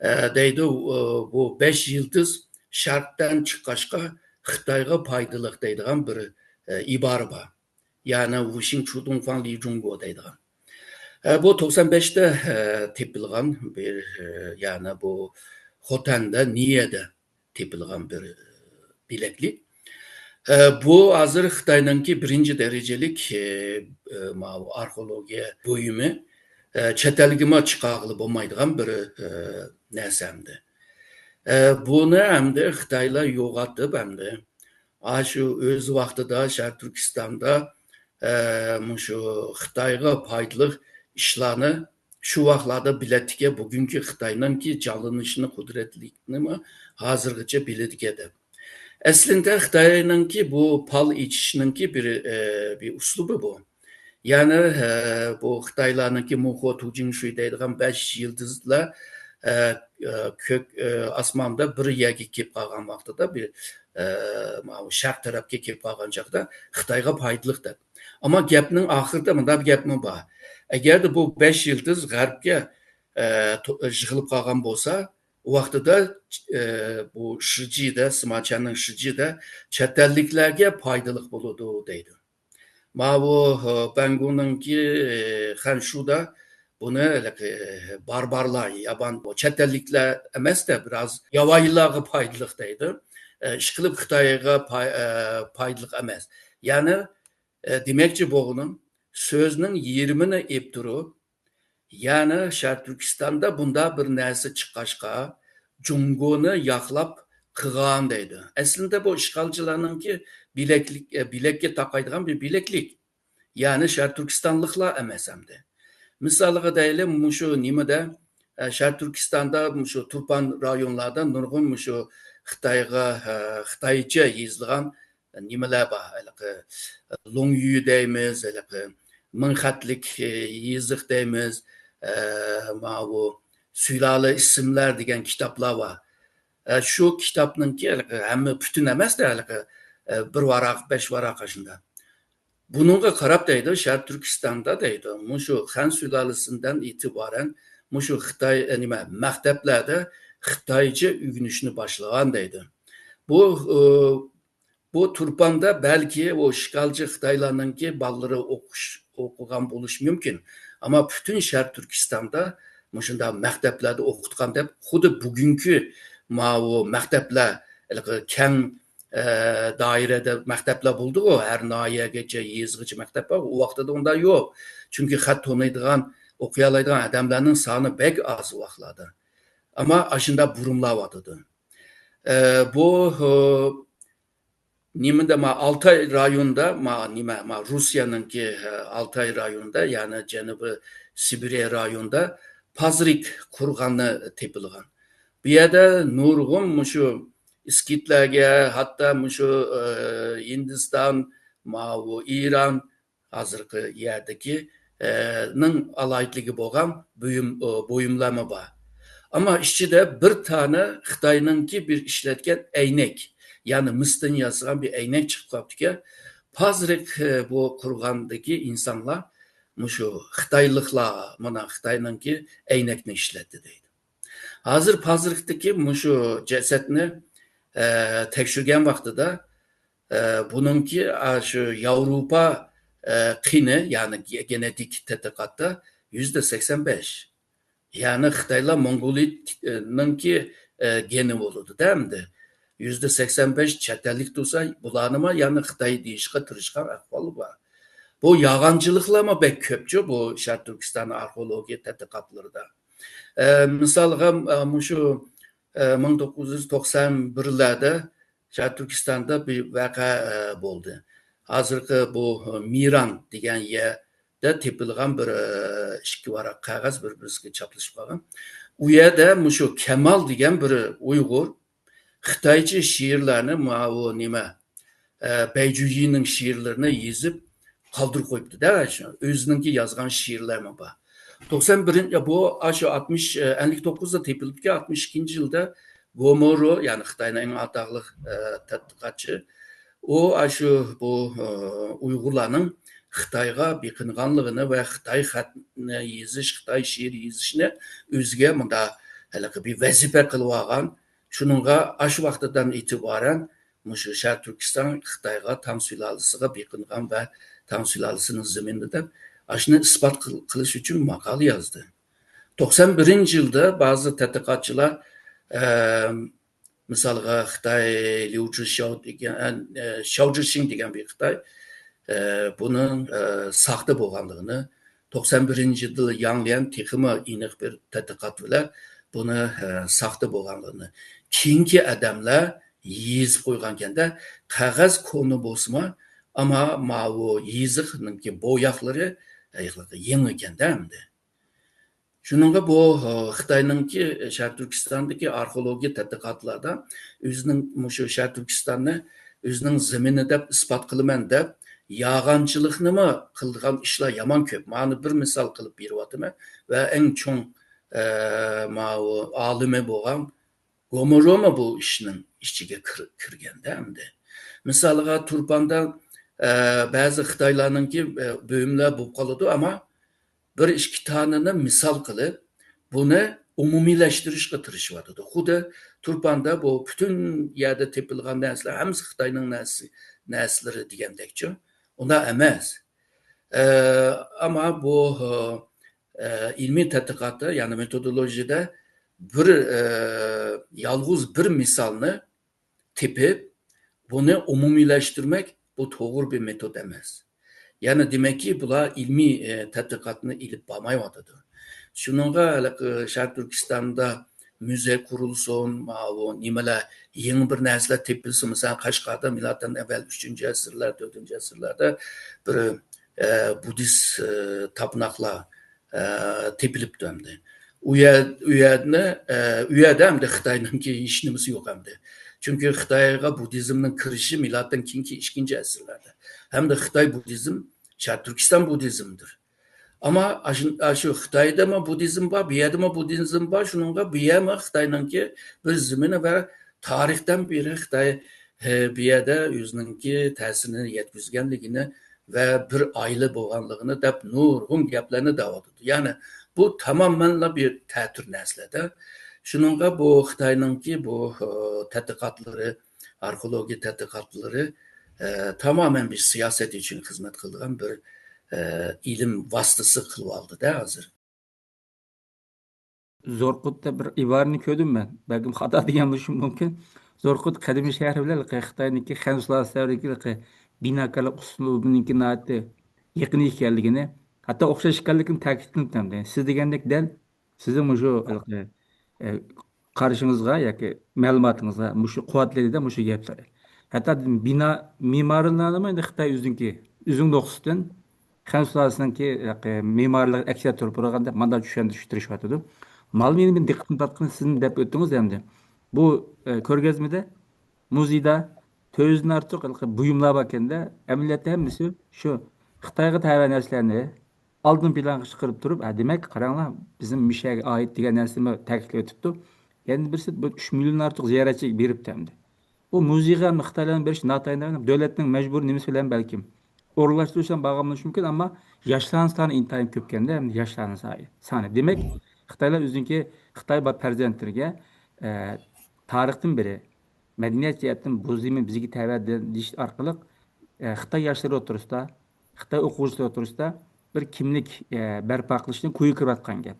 ئە، دەيدۇ، ئۇ، بۇ بەش يىلتىز شەرقتىن چىققاچقا خىتايغا پايدىلىق دەيدىغان بىر، ئە، ئىبارە بار. يەنى ۋۇشىڭ چۇدۇڭفاڭ لى جۇڭگو دەيدىغان. ئە، بۇ توقسان بەشتە، ئە، تېپىلغان بىر، ئە، يەنى بۇ خوتەندە، نىيەدە تېپىلغان بىر، ئە، بىلەكلىك. ئە، بۇ ھازىر خىتاينىڭكى بىرىنچى دەرىجىلىك، ئە، ئە، ماۋۇ ئارخېئولوگىيە بۇيۇمى، ئە، چەت ئەلگىمۇ چىقارغىلى بولمايدىغان بىر، ئە، نەرسە ئەمدى. ئە، بۇنى ئەمدى خىتايلار يوغاتىپ ئەمدى، ئاشۇ ئۆز ۋاقتىدا شەرقىي تۈركىستاندا، ئە، مۇشۇ خىتايغا پايدىلىق ئىشلارنى شۇ ۋاقىتلاردا بىلەتتىكەن، بۈگۈنكى خىتاينىڭكى جانلىنىشىنى، قۇدرەتلىكىنىمۇ ھازىرغىچە بىلىدىكەن دەپ. ئەسلىدە خىتاينىڭكى بۇ پال ئېچىشنىڭكى بىر، ئە، بىر ئۇسلۇبى بۇ. يەنى، ئە، بۇ خىتايلارنىڭكى مۇخۇ تۇجىڭشۈي دەيدىغان بەش يىلتىزلار، ئە، ئە، كۆك، ئە، ئاسماندا بىر يەرگە كېلىپ قالغان ۋاقتىدا بىر، ئە، ماۋۇ شەرق تەرەپكە كېلىپ قالغان چاغدا خىتايغا پايدىلىق دەپ. ئەمما گەپنىڭ ئاخىرىدا مۇنداق بىر گەپمۇ بار. ئەگەردە بۇ بەش يىلتىز غەربكە، ئە، تو-، يىغىلىپ قالغان بولسا، ئۇ ۋاقتىدا، ئە، بۇ شىجىدە، سىماچيەننىڭ شىجىدە چەت ئەللىكلەرگە پايدىلىق بولىدۇ دەيدۇ. ماۋۇ، ئە، بەنگۇنىڭكى، ئە، خەنشۇدا بۇنى ھېلىقى، ئە، باربارلار، يابان، بۇ چەت ئەللىكلەر ئەمەستە، بىراز ياۋايىلارغا پايدىلىق دەيدۇ. ئە، ئىشقىلىپ خىتايغا پاي-، ئە، پايدىلىق ئەمەس. يەنى، ئە، دېمەكچى بولغىنىم، سۆزنىڭ يېرىمىنى ئېلىپ تۇرۇپ، يەنى شەرقىي تۈركىستاندا بۇنداق بىر نەرسە چىققاچقا، جۇڭگونى ياقلاپ قىلغان دەيدۇ. ئەسلىدە بۇ ئىشغالچىلارنىڭكى بىلەكلىك، ئە، بىلەككە تاقايدىغان بىر بىلەكلىك. يەنى شەرقىي تۈركىستانلىقلار ئەمەس ئەمدى. مىسالغا دەيلى، مۇشۇ نېمىدە، ئە، شەرقىي تۈركىستاندا مۇشۇ تۇرپان رايونلاردا نۇرغۇن مۇشۇ خىتايغا، ئە، خىتايچە يېزىلغان نېمىلەر بار. ھېلىقى لوڭيۈ دەيمىز، ھېلىقى مىڭ خەتلىك، ئە، يېزىق دەيمىز، ئە، ماۋۇ سۇلالە ئىسىملەر دېگەن كىتابلار بار. ئە، شۇ كىتابنىڭكى ھېلىقى ھەممە پۈتۈن ئەمەس-دە، ھېلىقى، ئە، بىر ۋاراق، بەش ۋاراق ئاشۇنداق. بۇنىڭغا قاراپ دەيدۇ، شەرقىي تۈركىستاندا دەيدۇ، مۇشۇ خەن سۇلالىسىدىن ئېتىبارەن مۇشۇ خىتاي، ئە، نېمە، مەكتەپلەردە خىتايچە ئۆگىنىشنى باشلىغان دەيدۇ. بۇ، ئۇ، بۇ تۇرپاندا بەلكى ئۇ ئىشغالچى خىتايلارنىڭكى بالىلىرى ئوقۇش، ئوقۇغان بولۇشى مۇمكىن. ئەمما پۈتۈن شەرقىي تۈركىستاندا مۇشۇنداق مەكتەپلەردە ئوقۇتقان دەپ، خۇددى بۈگۈنكى ماۋۇ مەكتەپلەر، ھېلىقى كەڭ، ئە، دائىرىدە مەكتەپلەر بولدىغۇ، ھەر ناھىيەگىچە، يېزىغىچە مەكتەپ بار. ئۇ ۋاقتىدا ئۇنداق يوق. چۈنكى خەت تونۇيدىغان، ئوقۇيالايدىغان ئادەملەرنىڭ سانى بەك ئاز ئۇ ۋاقىتلاردا. ئەمما ئاشۇنداق بۇرۇملاۋاتىدۇ. ئە، بۇ، ئۇ، نېمىدە، ما، ئالتاي رايونىدا، ما، نېمە، ما، روسىيەنىڭكى، ئە، ئالتاي رايونىدا، يەنى جەنۇبىي سىبىرىيە رايونىدا پازرىك قۇرغانى تېپىلغان. بۇ يەردە نۇرغۇن مۇشۇ ئىسكىتلەرگە، ھەتتا مۇشۇ، ئە، ھىندىستان، ماۋۇ ئىران، ھازىرقى يەردىكى، ئە، نىڭ ئالاھىدىلىكى بولغان بۇيۇم، ئۇ، بۇيۇملارمۇ بار. ئەمما ئىچىدە بىر تانە خىتاينىڭكى بىر ئىشلەتكەن ئەينەك، يەنى مىستىن ياسىغان بىر ئەينەك چىقىپ قاپتىكەن. پازرىك، ئە، بۇ قۇرغاندىكى ئىنسانلار مۇشۇ خىتايلىقلار مانا خىتاينىڭكى ئەينەكنى ئىشلەتتى دەيدۇ. ھازىر پازرىكتىكى مۇشۇ جەسەتنى، ئە، تەكشۈرگەن ۋاقتىدا، ئە، بۇنىڭكى، ئا، شۇ ياۋروپا، ئە، قېنى، يەنى گېنېتىك تەتقىقاتتا يۈزدە سەكسەن بەش. يەنى خىتايلار موڭغۇلىينىڭكى، ئە، گېنى بولىدۇ-دە ئەمدى. يۈزدە سەكسەن بەش چەت ئەللىك تۇرسا، بۇلارنىمۇ يەنى خىتاي دېيىشقا تىرىشقان ئەھۋالى بار. بۇ يالغانچىلىقلارمۇ بەك كۆپچۇ بۇ شەرقىي تۈركىستان ئارخېئولوگىيە تەتقىقاتلىرىدا. ئە، مىسالغا، ئە، مۇشۇ، ئە، مىڭ توققۇز يۈز توقسان بىرلەردە شەرقىي تۈركىستاندا بىر ۋەقە، ئە، بولدى. ھازىرقى بۇ، ئە، مىران دېگەن يەردە تېپىلغان بىر، ئە، ئىككى ۋاراق قەغەز بىر-بىرسىگە چاپلىشىپ قالغان. ئۇ يەردە مۇشۇ كەمال دېگەن بىر ئۇيغۇر خىتايچە شېئىرلارنى ماۋۇ نېمە، ئە، بەيجۈيىنىڭ شېئىرلىرىنى يېزىپ قالدۇرۇپ قويۇپتۇ-دە، شۇ ئۆزىنىڭكى يازغان شېئىرلىرىمۇ بار. توقسان بىرىنچى، بۇ، ئاشۇ ئاتمىش، ئە، ئەللىك توققۇزدا تېپىلىپتىكەن، ئاتمىش ئىككىنچى يىلدا گومورو، يەنى خىتاينىڭ ئەڭ ئاتاقلىق، ئە، تەتقىقاتچى، ئۇ، ئاشۇ بۇ، ئە، ئۇيغۇرلارنىڭ خىتايغا بېقىنغانلىقىنى ۋە خىتاي خەتنى يېزىش، خىتاي شېئىر يېزىشنى ئۆزىگە مۇنداق ھېلىقى بىر ۋەزىپە قىلىۋالغان، شۇنىڭغا ئاشۇ ۋاقتىدىن ئېتىبارەن مۇشۇ شەرقىي تۈركىستان خىتايغا تاڭ سۇلالىسىغا بېقىنغان ۋە تاڭ سۇلالىسىنىڭ زېمىنى دەپ، ئاشۇنى ئىسپات قىل-، قىلىش ئۈچۈن ماقالە يازدى. توقسان بىرىنچى يىلدا بەزى تەتقىقاتچىلار، ئە، مىسالغا خىتاي ليۇ جىشياۋ دېگەن، ئە، شياۋ جىشىڭ دېگەن بىر خىتاي، ئە، بۇنىڭ، ئە، ساختا بولغانلىقىنى، توقسان بىرىنچى يىلدا ياڭ ليەن تېخىمۇ ئېنىق بىر تەتقىقات بىلەن بۇنى، ئە، ساختا بولغانلىقىنى، كېيىنكى ئادەملەر يېزىپ قويغانكەندە، قەغەز كونا بولسىمۇ، ئەمما ماۋۇ يېزىقنىڭكى بوياقلىرى، ئە، يېڭىكەندە ئەمدى. شۇنىڭغا بۇ، ئە، خىتاينىڭكى شەرقىي تۈركىستاندىكى ئارخېئولوگىيە تەتقىقاتلاردا ئۆزىنىڭ مۇشۇ شەرقىي تۈركىستاننى ئۆزىنىڭ زېمىنى دەپ ئىسپات قىلىمەن دەپ، يالغانچىلىقنىمۇ قىلىدىغان ئىشلار يامان كۆپ. مانا بىر مىسال قىلىپ بېرىۋاتىمەن. ۋە ئەڭ چوڭ، ئە، ماۋۇ ئالىمى بولغان گومورۇمۇ بۇ ئىشنىڭ ئىچىگە كىر-، كىرگەندە ئەمدى. مىسالغا، تۇرپاندا، ئە، بەزى خىتايلارنىڭكى، ئە، بۆيۈملەر بولۇپ قالىدۇ، ئەمما بىر ئىككى تانىنى مىسال قىلىپ، بۇنى ئومۇمىيلەشتۈرۈشكە تىرىشىۋاتىدۇ. خۇددى تۇرپاندا بۇ پۈتۈن يەردە تېپىلغان نەرسىلەر ھەممىسى خىتاينىڭ نەرسە-، نەرسىلىرى دېگەندەكچۇ. ئۇنداق ئەمەس. ئە، ئەمما بۇ، ئە، ئىلمىي تەتقىقاتتا، يەنى مېتودولوگىيەدە بىر، ئە، يالغۇز بىر مىسالنى تېپىپ، بۇنى ئومۇمىيلەشتۈرمەك، بۇ توغرا بىر مېتود ئەمەس. يەنى دېمەككى، بۇلار ئىلمىي، ئە، تەتقىقاتنى ئېلىپ بارمايۋاتىدۇ. شۇنىڭغا ھېلىقى شەرقىي تۈركىستاندا مۇزېي قۇرۇلسۇن، ماۋۇ نېمىلەر، يېڭى بىر نەرسىلەر تېپىلسۇن. مىسالەن، قەشقەردە مىلادتىن ئەۋۋەل ئۈچىنچى ئەسىرلەر، تۆتىنچى ئەسىرلەردە بىر، ئە، بۇددىست، ئە، تاپىناقلار، ئە، تېپىلىپتۇ ئەمدى. ئۇ يەر-، ئۇ يەرنى، ئە، ئۇ يەردە ئەمدى خىتاينىڭكى ھېچ نېمىسى يوق ئەمدى. چۈنكى خىتايغا بۇددىزمنىڭ كىرىشى مىلادتىن كېيىنكى ئىككىنچى ئەسىرلەردە. ھەمدە خىتاي بۇددىزم شەرقىي تۈركىستان بۇددىزمدۇر. ئەمما ئاشۇ، ئاشۇ خىتايدىمۇ بۇددىزم بار، بۇ يەردىمۇ بۇددىزم بار، شۇنىڭغا بۇ يەرمۇ خىتاينىڭكى بىر زېمىنى ۋە تارىختىن بېرى خىتاي، ئە، بۇ يەردە ئۆزىنىڭكى تەسىرىنى يەتكۈزگەنلىكىنى ۋە بىر ئائىلە بولغانلىقىنى دەپ نۇرغۇن گەپلەرنى دەۋاتىدۇ. يەنى بۇ تامامەنلا بىر تەتۈر نەرسىلەردە. شۇنىڭغا بۇ خىتاينىڭكى بۇ، ئە، تەتقىقاتلىرى، ئارخېئولوگىيە تەتقىقاتلىرى، ئە، تامامەن بىر سىياسەت ئۈچۈن خىزمەت قىلىدىغان بىر، ئە، ئىلىم ۋاسىتىسى قىلىۋالدى-دە ھازىر. زورقۇتتا بىر ئىبارىنى كۆردۈم مەن. بەلكىم خاتا دېگەن بولۇشۇم مۇمكىن. زورقۇت قەدىمىي شەھىرى بىلەن خىتاينىڭكى خەن سۇلالىسى دەۋرىدىكى بىناكارلىق ئۇسلۇبىنىڭكى ناھايىتى يېقىن ئىكەنلىكىنى، ھەتتا ئوخشاش ئىكەنلىكىنى تەكىتلىدىم. سىز دېگەندەك دەل سىزنىڭ مۇشۇ ھېلىقى، ئە، قارىشىڭىزغا ياكى مەلۇماتىڭىزغا مۇشۇ قۇۋۋەتلىدى-دە مۇشۇ گەپلەر. ھەتتا بىنا مېمارىيلارنىمۇ ئەمدى خىتاي ئۆزىنىڭكى، ئۆزىنىڭ نۇقتىسىدىن خەن سۇلالىسىنىڭكى، ھېلىقى مېمارىيلىقىنى ئەكس ئەتتۈرۈپ تۇرغان دەپ مانداق چۈشەندۈرۈش تىرىشىۋاتىدۇ. مانا مېنىڭ بىر دىققىتىمنى تارتقىنى سىزنىڭ دەپ ئۆتتىڭىز ئەمدى. بۇ، ئە، كۆرگەزمىدە، مۇزېيدا تۆت يۈزدىن ئارتۇق ھېلىقى بۇيۇملار باركەن-دە، ئەمەلىيەتتە ھەممىسى شۇ خىتايغا تەۋە نەرسىلەرنى ئالدىن پىلانغا چىقىرىپ تۇرۇپ، ھە، دېمەك، قاراڭلار، بىزنىڭ مىشەگە ئائىت دېگەن نەرسىنىمۇ تەكىتلەپ ئۆتۈپتۇ. يەنە بىرسى، بۇ ئۈچ مىليوندىن ئارتۇق زىيارەتچى بېرىپتۇ ئەمدى. بۇ مۇزېيغا خىتايلارنى بېرىش ناتايىن، دۆلەتنىڭ مەجبۇرىي نېمىسى بىلەن بەلكىم ئورۇنلاشتۇرۇش بىلەن باغلىنىشى مۇمكىن، ئەمما ياشلارنىڭ سانى ئىنتايىن كۆپكەن-دە، ئەمدى ياشلارنىڭ سانى. سانى. دېمەك، خىتايلار ئۆزىنىڭكى خىتاي با-، پەرزەنتلىرىگە، ئە، تارىختىن بېرى مەدەنىيەت جەھەتتىن بۇ زېمىن بىزگە تەۋە دېيىش ئارقىلىق، ئە، خىتاي ياشلىرى ئوتتۇرىسىدا، خىتاي ئوقۇغۇچىلىرى ئوتتۇرىسىدا بىر كىملىك، ئە، بەرپا قىلىشنىڭ كويىغا كىرىۋاتقان گەپ.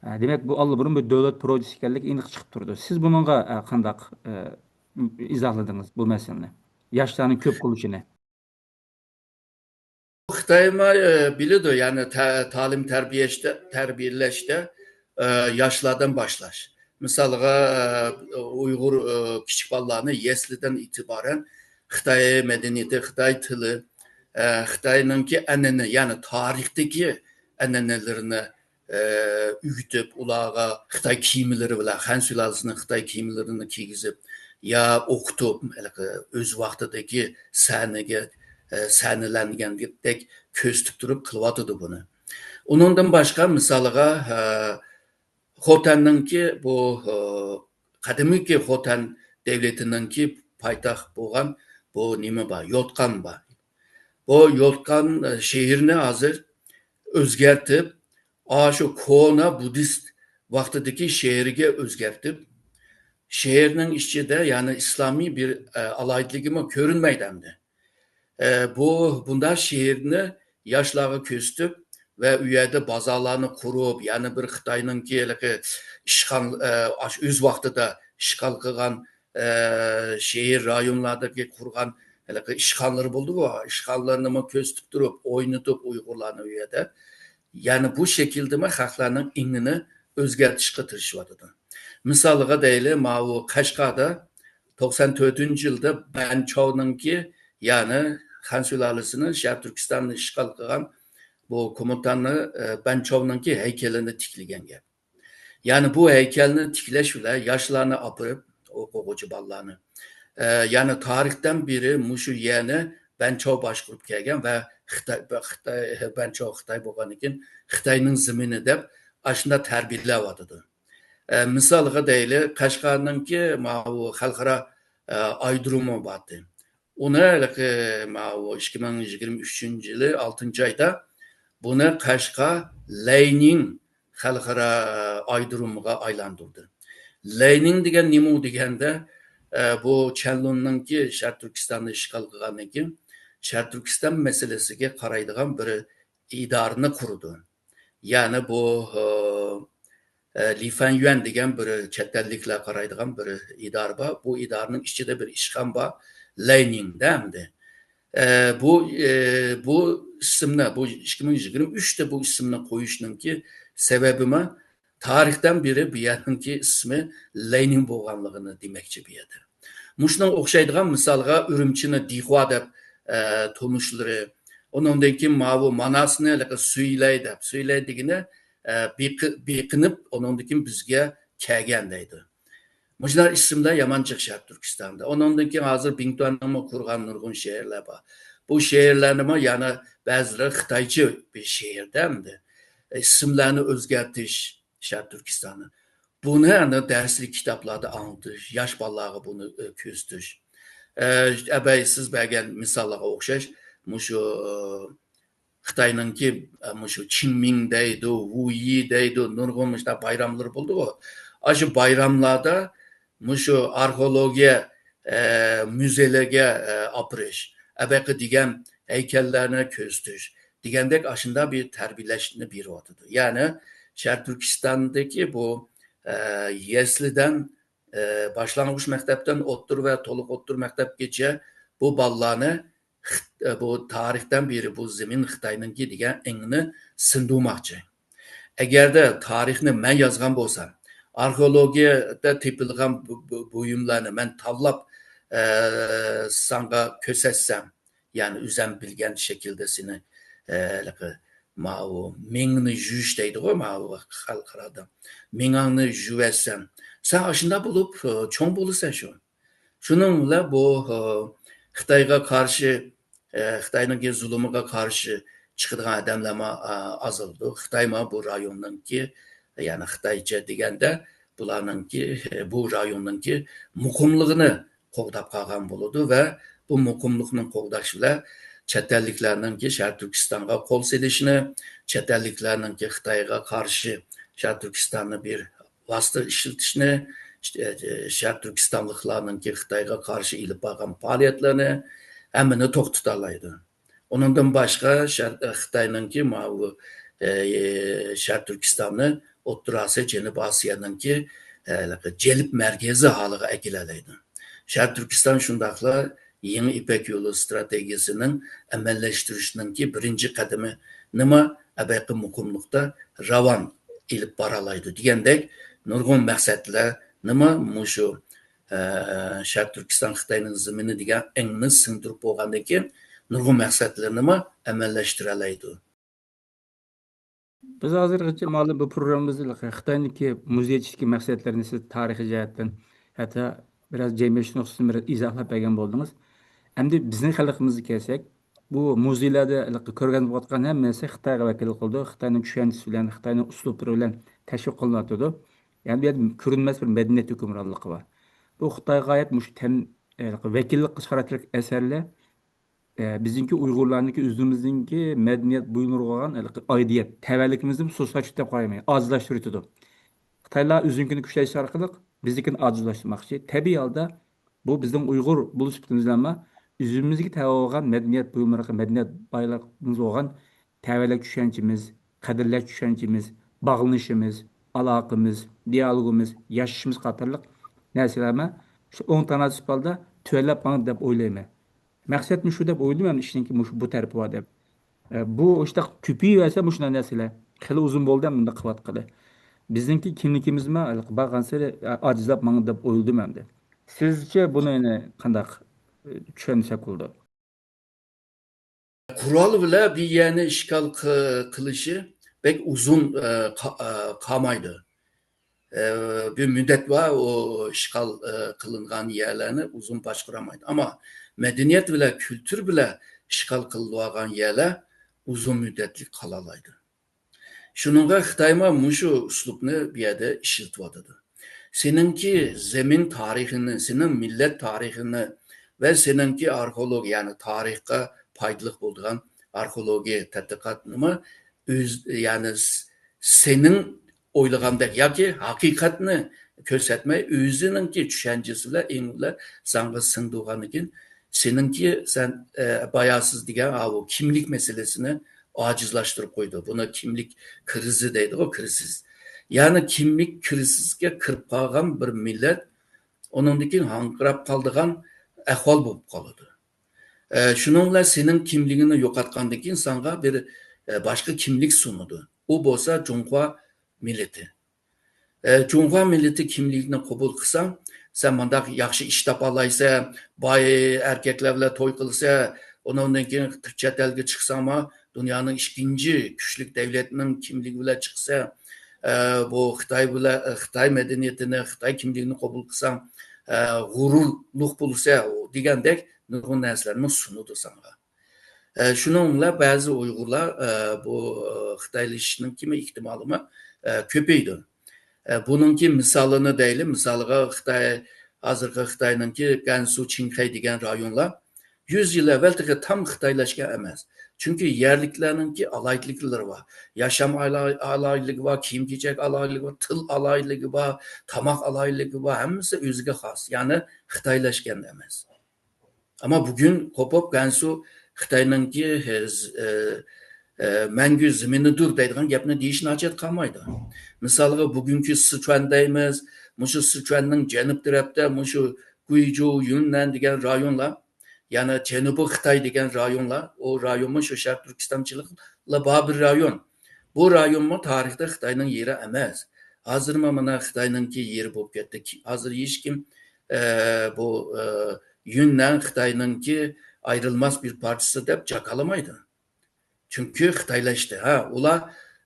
ئە، دېمەك، بۇ ئاللىبۇرۇن بىر دۆلەت پروژېسى ئىكەنلىكى ئېنىق چىقىپ تۇرىدۇ. سىز بۇنىڭغا، ئە، قانداق، ئە، ئىزاھلىدىڭىز بۇ مەسىلىنى؟ ياشلارنىڭ كۆپ قىلىشىنى. خىتايمۇ، ئە، بىلىدۇ، يەنى تە-، تەلىم تەربىيەشتە، تەربىيەلەشتە، ئە، ياشلاردىن باشلاش. مىسالغا، ئە، ئۇيغۇر، ئە، كىچىك بالىلارنى يەسلىدىن ئېتىبارەن خىتاي مەدەنىيىتى، خىتاي تىلى، ئە، خىتاينىڭكى ئەنئەنە، يەنى تارىختىكى ئەنئەنىلىرىنى، ئە، ئۆگىتىپ، ئۇلارغا خىتاي كىيىملىرى بىلەن، خەن سۇلالىسىنىڭ خىتاي كىيىملىرىنى كىيگۈزۈپ، يا ئوقۇتۇپ، ھېلىقى ئۆز ۋاقتىدىكى سەنىگە، ئە، سەنىلەنگەندەك كۆرسىتىپ تۇرۇپ قىلىۋاتىدۇ بۇنى. ئۇنىڭدىن باشقا، مىسالىغا، ئە، خوتەننىڭكى بۇ، ئە، قەدىمكى خوتەن دەۋلىتىنىڭكى پايتەخت بولغان بۇ نېمە بار؟ يوتقان بار. بۇ يوتقان، ئە، شەھىرىنى ھازىر ئۆزگەرتىپ، ئاشۇ كونا بۇددىست ۋاقتىدىكى شەھىرىگە ئۆزگەرتىپ، شەھىرنىڭ ئىچىدە، يەنى ئىسلامىي بىر، ئە، ئالاھىدىلىكىمۇ كۆرۈنمەيدۇ ئەمدى. ئە، بۇ، بۇنداق شەھىرنى ياشلارغا كۆرسىتىپ ۋە ئۇ يەردە بازارلارنى قۇرۇپ، يەنە بىر خىتاينىڭكى ھېلىقى ئىشغال، ئە، ئاشۇ ئۆز ۋاقتىدا ئىشغال قىلغان، ئە، شەھەر رايونلاردىكى قۇرغان ھېلىقى ئىشخانىلىرى بولدىغۇ، ئىشخانىلىرىنىمۇ كۆرسىتىپ تۇرۇپ، ئوينىتىپ ئۇيغۇرلارنى ئۇ يەردە. يەنى بۇ شەكىلدىمۇ خەقلەرنىڭ ئېڭىنى ئۆزگەرتىشقا تىرىشىۋاتىدۇ. مىسالىغا دەيلى، ماۋۇ قەشقەردە توقسان تۆتىنچى يىلدا بەنچاۋنىڭكى، يەنى خەن سۇلالىسىنىڭ شەرقىي تۈركىستاننى ئىشغال قىلغان بۇ كومېندانى، ئە، بەنچاۋنىڭكى ھەيكىلىنى تىكلىگەن گەپ. يەنى بۇ ھەيكەلنى تىكلەش بىلەن ياشلارنى ئاپىرىپ، ئوقۇغۇچى بالىلارنى، ئە، يەنى تارىختىن بېرى مۇشۇ يەرنى بەنچاۋ باشقۇرۇپ كەلگەن ۋە خىتاي، خىتاي، بەنچاۋ خىتاي بولغاندىن كېيىن خىتاينىڭ زېمىنى دەپ ئاشۇنداق تەربىيەلەۋاتىدۇ. ئە، مىسالغا دەيلى، قەشقەرنىڭكى ماۋۇ خەلقئارا، ئە، ئايرودرومى بارتى. ئۇنى ھېلىقى ماۋۇ ئىككى مىڭ يىگىرمە ئۈچىنچى يىلى ئالتىنچى ئايدا بۇنى قەشقەر لەينىڭ خەلقئارا ئايرودرومىغا ئايلاندۇردى. لەينىڭ دېگەن نېمە دېگەندە، ئە، بۇ چەنلۇننىڭكى شەرقىي تۈركىستاننى ئىشغال قىلغاندىن كېيىن شەرقىي تۈركىستان مەسىلىسىگە قارايدىغان بىر ئىدارىنى قۇردى. يەنى بۇ، ئە، ئە، لى فەنيۈەن دېگەن بىر چەت ئەللىكلەر قارايدىغان بىر ئىدارە بار. بۇ ئىدارىنىڭ ئىچىدە بىر ئىشخانا بار، لەينىڭدە ئەمدى. ئە، بۇ، ئە، بۇ ئىسىمنى، بۇ ئىككى مىڭ يىگىرمە ئۈچتە بۇ ئىسىمنى قويۇشنىڭكى سەۋەبىمۇ تارىختىن بېرى بۇ يەرنىڭكى ئىسمى لەينىڭ بولغانلىقىنى دېمەكچى بۇ يەردە. مۇشۇنىڭغا ئوخشايدىغان مىسالغا ئۈرۈمچىنى دىخۇا دەپ، ئە، تونۇشلىرى، ئۇنىڭدىن كېيىن ماۋۇ ماناسنى ھېلىقى سۈيلەي دەپ، سۈيلەي دېگىنى ئە، بېقى-، بېقىنىپ، ئۇنىڭدىن كېيىن بىزگە كەلگەن دەيدۇ. مۇشۇنداق ئىسىملار يامان جىق شەرقىي تۈركىستاندا. ئۇنىڭدىن كېيىن ھازىر بىڭتۈەننىڭمۇ قۇرغان نۇرغۇن شەھەرلەر بار. بۇ شەھەرلەرنىمۇ يەنە بەزىلىرى خىتايچە بىر شەھەر دە ئەمدى. ئىسىملارنى ئۆزگەرتىش شەرقىي تۈركىستاننى. بۇنى ئەنە دەرسلىك كىتابلاردا ئاڭلىتىش، ياش بالىلارغا بۇنى، ئە، كۆرسىتىش. ئە، ئەبەي سىز بەرگەن مىساللارغا ئوخشاش، مۇشۇ، ئە، خىتاينىڭكى، ئە، مۇشۇ چىڭمىڭ دەيدۇ، ۋۇيى دەيدۇ، نۇرغۇن مۇشۇنداق بايراملىرى بولىدىغۇ. ئاشۇ بايراملاردا مۇشۇ ئارخېئولوگىيە، ئە، مۇزېيلىرىگە، ئە، ئاپىرىش، ئەبەقى دېگەن ھەيكەللەرنى كۆرسىتىش دېگەندەك ئاشۇنداق بىر تەربىيەلەشنى بېرىۋاتىدۇ. يەنى شەرقىي تۈركىستاندىكى بۇ، ئە، يەسلىدىن، ئە، باشلانغۇچ مەكتەپتىن ئوتتۇرا ۋە تولۇق ئوتتۇرا مەكتەپكىچە بۇ بالىلارنى خىت-، بۇ تارىختىن بېرى بۇ زېمىن خىتاينىڭكى دېگەن ئېڭىنى سىندۇرماقچى. ئەگەردە تارىخنى مەن يازغان بولسام، ئارخېئولوگىيەدە تېپىلغان بۇ-، بۇ-، بۇيۇملارنى مەن تاللاپ، ئە، ساڭا كۆرسەتسەم، يەنى ئۆزەم بىلگەن شەكىلدە سېنى، ئە، ھېلىقى ماۋۇ مېڭىنى يۇيۇش دەيدىغۇ، ماۋۇ خەلقئارادا. مېڭەڭنى يۇيۇۋەتسەم، سەن ئاشۇنداق بولۇپ، ئە، چوڭ بولىسەن شۇ. شۇنىڭ بىلەن بۇ، ئە، خىتايغا قارشى، ئە، خىتاينىڭكى زۇلۇمىغا قارشى چىقىدىغان ئادەملەرمۇ، ئە، ئازىلىدۇ. خىتايمۇ بۇ رايوننىڭكى، يەنى خىتايچە دېگەندە، بۇلارنىڭكى، ئە، بۇ رايوننىڭكى مۇقىملىقىنى قوغداپ قالغان بولىدۇ ۋە بۇ مۇقىملىقنى قوغداش بىلەن چەت ئەللىكلەرنىڭكى شەرقىي تۈركىستانغا قول سېلىشىنى، چەت ئەللىكلەرنىڭكى خىتايغا قارشى شەرقىي تۈركىستاننى بىر ۋاسىتە ئىشلىتىشنى، ئىشتە، شەرقىي تۈركىستانلىقلارنىڭكى خىتايغا قارشى ئېلىپ بارغان پائالىيەتلىرىنى ھەممىنى توختىتالايدۇ. ئۇنىڭدىن باشقا شەر-، خىتاينىڭكى ماۋۇ، ئە، شەرقىي تۈركىستاننى ئوتتۇرا ئاسىيا، جەنۇبىي ئاسىيانىڭكى، ئە، جەلپ مەركىزى ھالىغا ئەكېلەلەيدۇ. شەرقىي تۈركىستان شۇنداقلا يېڭى يىپەك يولى ئىستراتېگىيەسىنىڭ ئەمەلىيلەشتۈرۈشنىڭكى بىرىنچى قەدىمىنىمۇ ئەبەقى مۇقىملىقتا راۋان ئېلىپ بارالايدۇ دېگەندەك نۇرغۇن مەقسەتلەرنىمۇ مۇشۇ، ئە، شەرقىي تۈركىستان خىتاينىڭ زېمىنى دېگەن ئېڭنى سىڭدۈرۈپ بولغاندىن كېيىن نۇرغۇن مەقسەتلىرىنىمۇ ئەمەلىيلەشتۈرەلەيدۇ. بىز ھازىرغىچە مانا بۇ پروگراممىمىزدا خىتاينىڭكى مۇزېي ئېچىشتىكى مەقسەتلىرىنى سىز تارىخىي جەھەتتىن، ھەتتا بىراز جەمئىيەتشۇناس نۇقتىسىدىن بىر ئىزاھلاپ بەرگەن بولدىڭىز. ئەمدى بىزنىڭ خەلقىمىزگە كەلسەك، بۇ مۇزېيلاردا ھېلىقى كۆرگەزمە بولۇۋاتقان ھەممە نەرسە خىتايغا ۋەكىللىك قىلىدۇ، خىتاينىڭ چۈشەنچىسى بىلەن، خىتاينىڭ ئۇسلۇبلىرى بىلەن تەشۋىق قىلىنىۋاتىدۇ. يەنى بۇ يەردە كۆرۈنمەس بىر مەدەنىيەت ھۆكۈمرانلىقى بار. بۇ خىتايغا ئائىت مۇشۇ تەن-، ھېلىقى ۋەكىللىك قىلىش خاراكتېرلىك ئەسەرلەر ئە، بىزنىڭكى ئۇيغۇرلارنىڭكى ئۆزىمىزنىڭكى مەدەنىيەت بۇيۇملىرىغا بولغان ھېلىقى ئائىدىيەت، تەۋەلىكىمىزنى سۇسلاشتۇرۇپ دەپ قارايمەن، ئاجىزلاشتۇرۇۋېتىدۇ. خىتايلار ئۆزىنىڭكىنى كۈچەيتىش ئارقىلىق بىزنىڭكىنى ئاجىزلاشتۇرماقچى. تەبىئىي ھالدا بۇ بىزنىڭ ئۇيغۇر بولۇش سۈپىتىمىز بىلەنمۇ ئۆزىمىزگە تەۋە بولغان مەدەنىيەت بۇيۇملىرىغا، مەدەنىيەت بايلىقىمىزغا بولغان تەۋەلىك چۈشەنچىمىز، قەدىرلەش چۈشەنچىمىز، باغلىنىشىمىز، ئالاقىمىز، دىئالوگىمىز، ياشىشىمىز قاتارلىق نەرسىلەرمۇ شۇ ئوڭ تاناسىپ ھالدا تۆۋەنلەپ ماڭىدۇ دەپ ئويلايمەن. مەقسەت مۇشۇ دەپ ئويلىمەن، ئىشنىڭكى مۇشۇ بۇ تەرىپى بار دەپ. ئە، بۇ ئىشتا كۆپىيىۋەرسە مۇشۇنداق نەرسىلەر. خېلى ئۇزۇن بولدى مۇنداق قىلىۋاتقىلى. بىزنىڭكى كىملىكىمىزمۇ بارغانسېرى، ئە، ئاجىزلاپ ماڭىدۇ دەپ ئويلىدىم ئەمدى. سىزچە بۇنى يەنە قانداق، ئە، چۈشەنسەك بولىدۇ؟ قورال بىلەن بىر يەرنى ئىشغال قى-، قىلىشى بەك ئۇزۇن، ئە، قا-، ئە، قالمايدۇ. ئە، بىر مۇددەت بار، ئۇ ئىشغال، ئە، قىلىنغان يەرلەرنى ئۇزۇن باشقۇرالمايدۇ. ئەمما مەدەنىيەت بىلەن، كۈلتۈر بىلەن ئىشغال قىلىنغان يەرلەر ئۇزۇن مۇددەتلىك قالالايدۇ. شۇنىڭغا خىتايمۇ مۇشۇ ئۇسلۇبنى بۇ يەردە ئىشلىتىۋاتىدۇ. سېنىڭكى زېمىن تارىخىنى، سېنىڭ مىللەت تارىخىنى ۋە سېنىڭكى ئارخېئولوگ، يەنى تارىخقا پايدىلىق بولىدىغان ئارخېئولوگىيە تەتقىقاتنىمۇ ئۆز، يەنى س-، سېنىڭ ئويلىغاندەك ياكى ھەقىقەتنى كۆرسەتمەي، ئۆزىنىڭكى چۈشەنچىسى بىلەن، ئېڭى بىلەن ساڭا سىڭدۈرگەندىن كېيىن، سېنىڭكى، سەن، ئە، بايا سىز دېگەن ئاۋۇ كىملىك مەسىلىسىنى ئاجىزلاشتۇرۇپ قويىدۇ. بۇنى كىملىك كىرىزى دەيدىغۇ، كىرىزىس. يەنى كىملىك كىرىزىسىگە كىرىپ قالغان بىر مىللەت ئۇنىڭدىن كېيىن ھاڭقىراپ قالىدىغان ئەھۋال بولۇپ قالىدۇ. ئە، شۇنىڭ بىلەن سېنىڭ كىملىكىڭنى يوقاتقاندىن كېيىن ساڭا بىر، ئە، باشقا كىملىك سۇنىدۇ. ئۇ بولسا جۇڭخۇا مىللىتى. ئە، جۇڭخۇا مىللىتى كىملىكىنى قوبۇل قىلساڭ، سەن مۇنداق ياخشى ئىش تاپالايسەن، باي ئەركەكلەر بىلەن توي قىلىسەن، ئۇنىڭدىن كېيىن چەت ئەلگە چىقساڭمۇ، دۇنيانىڭ ئىككىنچى كۈچلۈك دەۋلەتنىڭ كىملىكى بىلەن چىقسا، ئە، بۇ خىتاي بىلەن، خىتاي مەدەنىيىتىنى، خىتاي كىملىكىنى قوبۇل قىلساڭ، ئە، غۇرۇرلۇق بولىسەن دېگەندەك نۇرغۇن نەرسىلەرنى سۇنىدۇ ساڭا. ئە، شۇنىڭ بىلەن بەزى ئۇيغۇرلار، ئە، بۇ، ئە، خىتايلىشىشنىڭكى ئېھتىمالىمۇ، ئە، كۆپىيىدۇ. ئە، بۇنىڭكى مىسالىنى دەيلى. مىسالىغا خىتاي، ھازىرقى خىتاينىڭكى گەنسۇ، چىڭخەي دېگەن رايونلار يۈز يىل ئەۋۋەل تېخى تام خىتايلاشقان ئەمەس. چۈنكى يەرلىكلەرنىڭكى ئالاھىدىلىكلىرى بار. ياشام ئالا-، ئالاھىدىلىكى بار، كىيىم-كېچەك ئالاھىدىلىكى بار، تىل ئالاھىدىلىكى بار، تاماق ئالاھىدىلىكى بار، ھەممىسى ئۆزىگە خاس. يەنى خىتايلاشقان ئەمەس. ئەمما بۈگۈن قوپۇپ گەنسۇ خىتاينىڭكى، ئە، ئە، مەڭگۈ زېمىنىدۇر دەيدىغان گەپنى دېيىشنى ھاجەت قالمايدۇ. مىسالغا، بۈگۈنكى سىچۈەن دەيمىز، مۇشۇ سىچۈەننىڭ جەنۇب تەرەپتە، مۇشۇ گۇيجۇ، يۈننەن دېگەن رايونلار، يەنى جەنۇبىي خىتاي دېگەن رايونلار، ئۇ رايونمۇ شۇ شەرقىي تۈركىستانچىلىقلا بار بىر رايون. بۇ رايونمۇ تارىختا خىتاينىڭ يېرى ئەمەس. ھازىرمۇ مانا خىتاينىڭكى يېرى بولۇپ كەتتى. كى-، ھازىر ھېچكىم، ئە، بۇ، ئە، يۈننەن خىتاينىڭكى ئايرىلماس بىر پارچىسى دەپ جاكارلىمايدۇ. چۈنكى خىتايلاشتى. ھە، ئۇلار،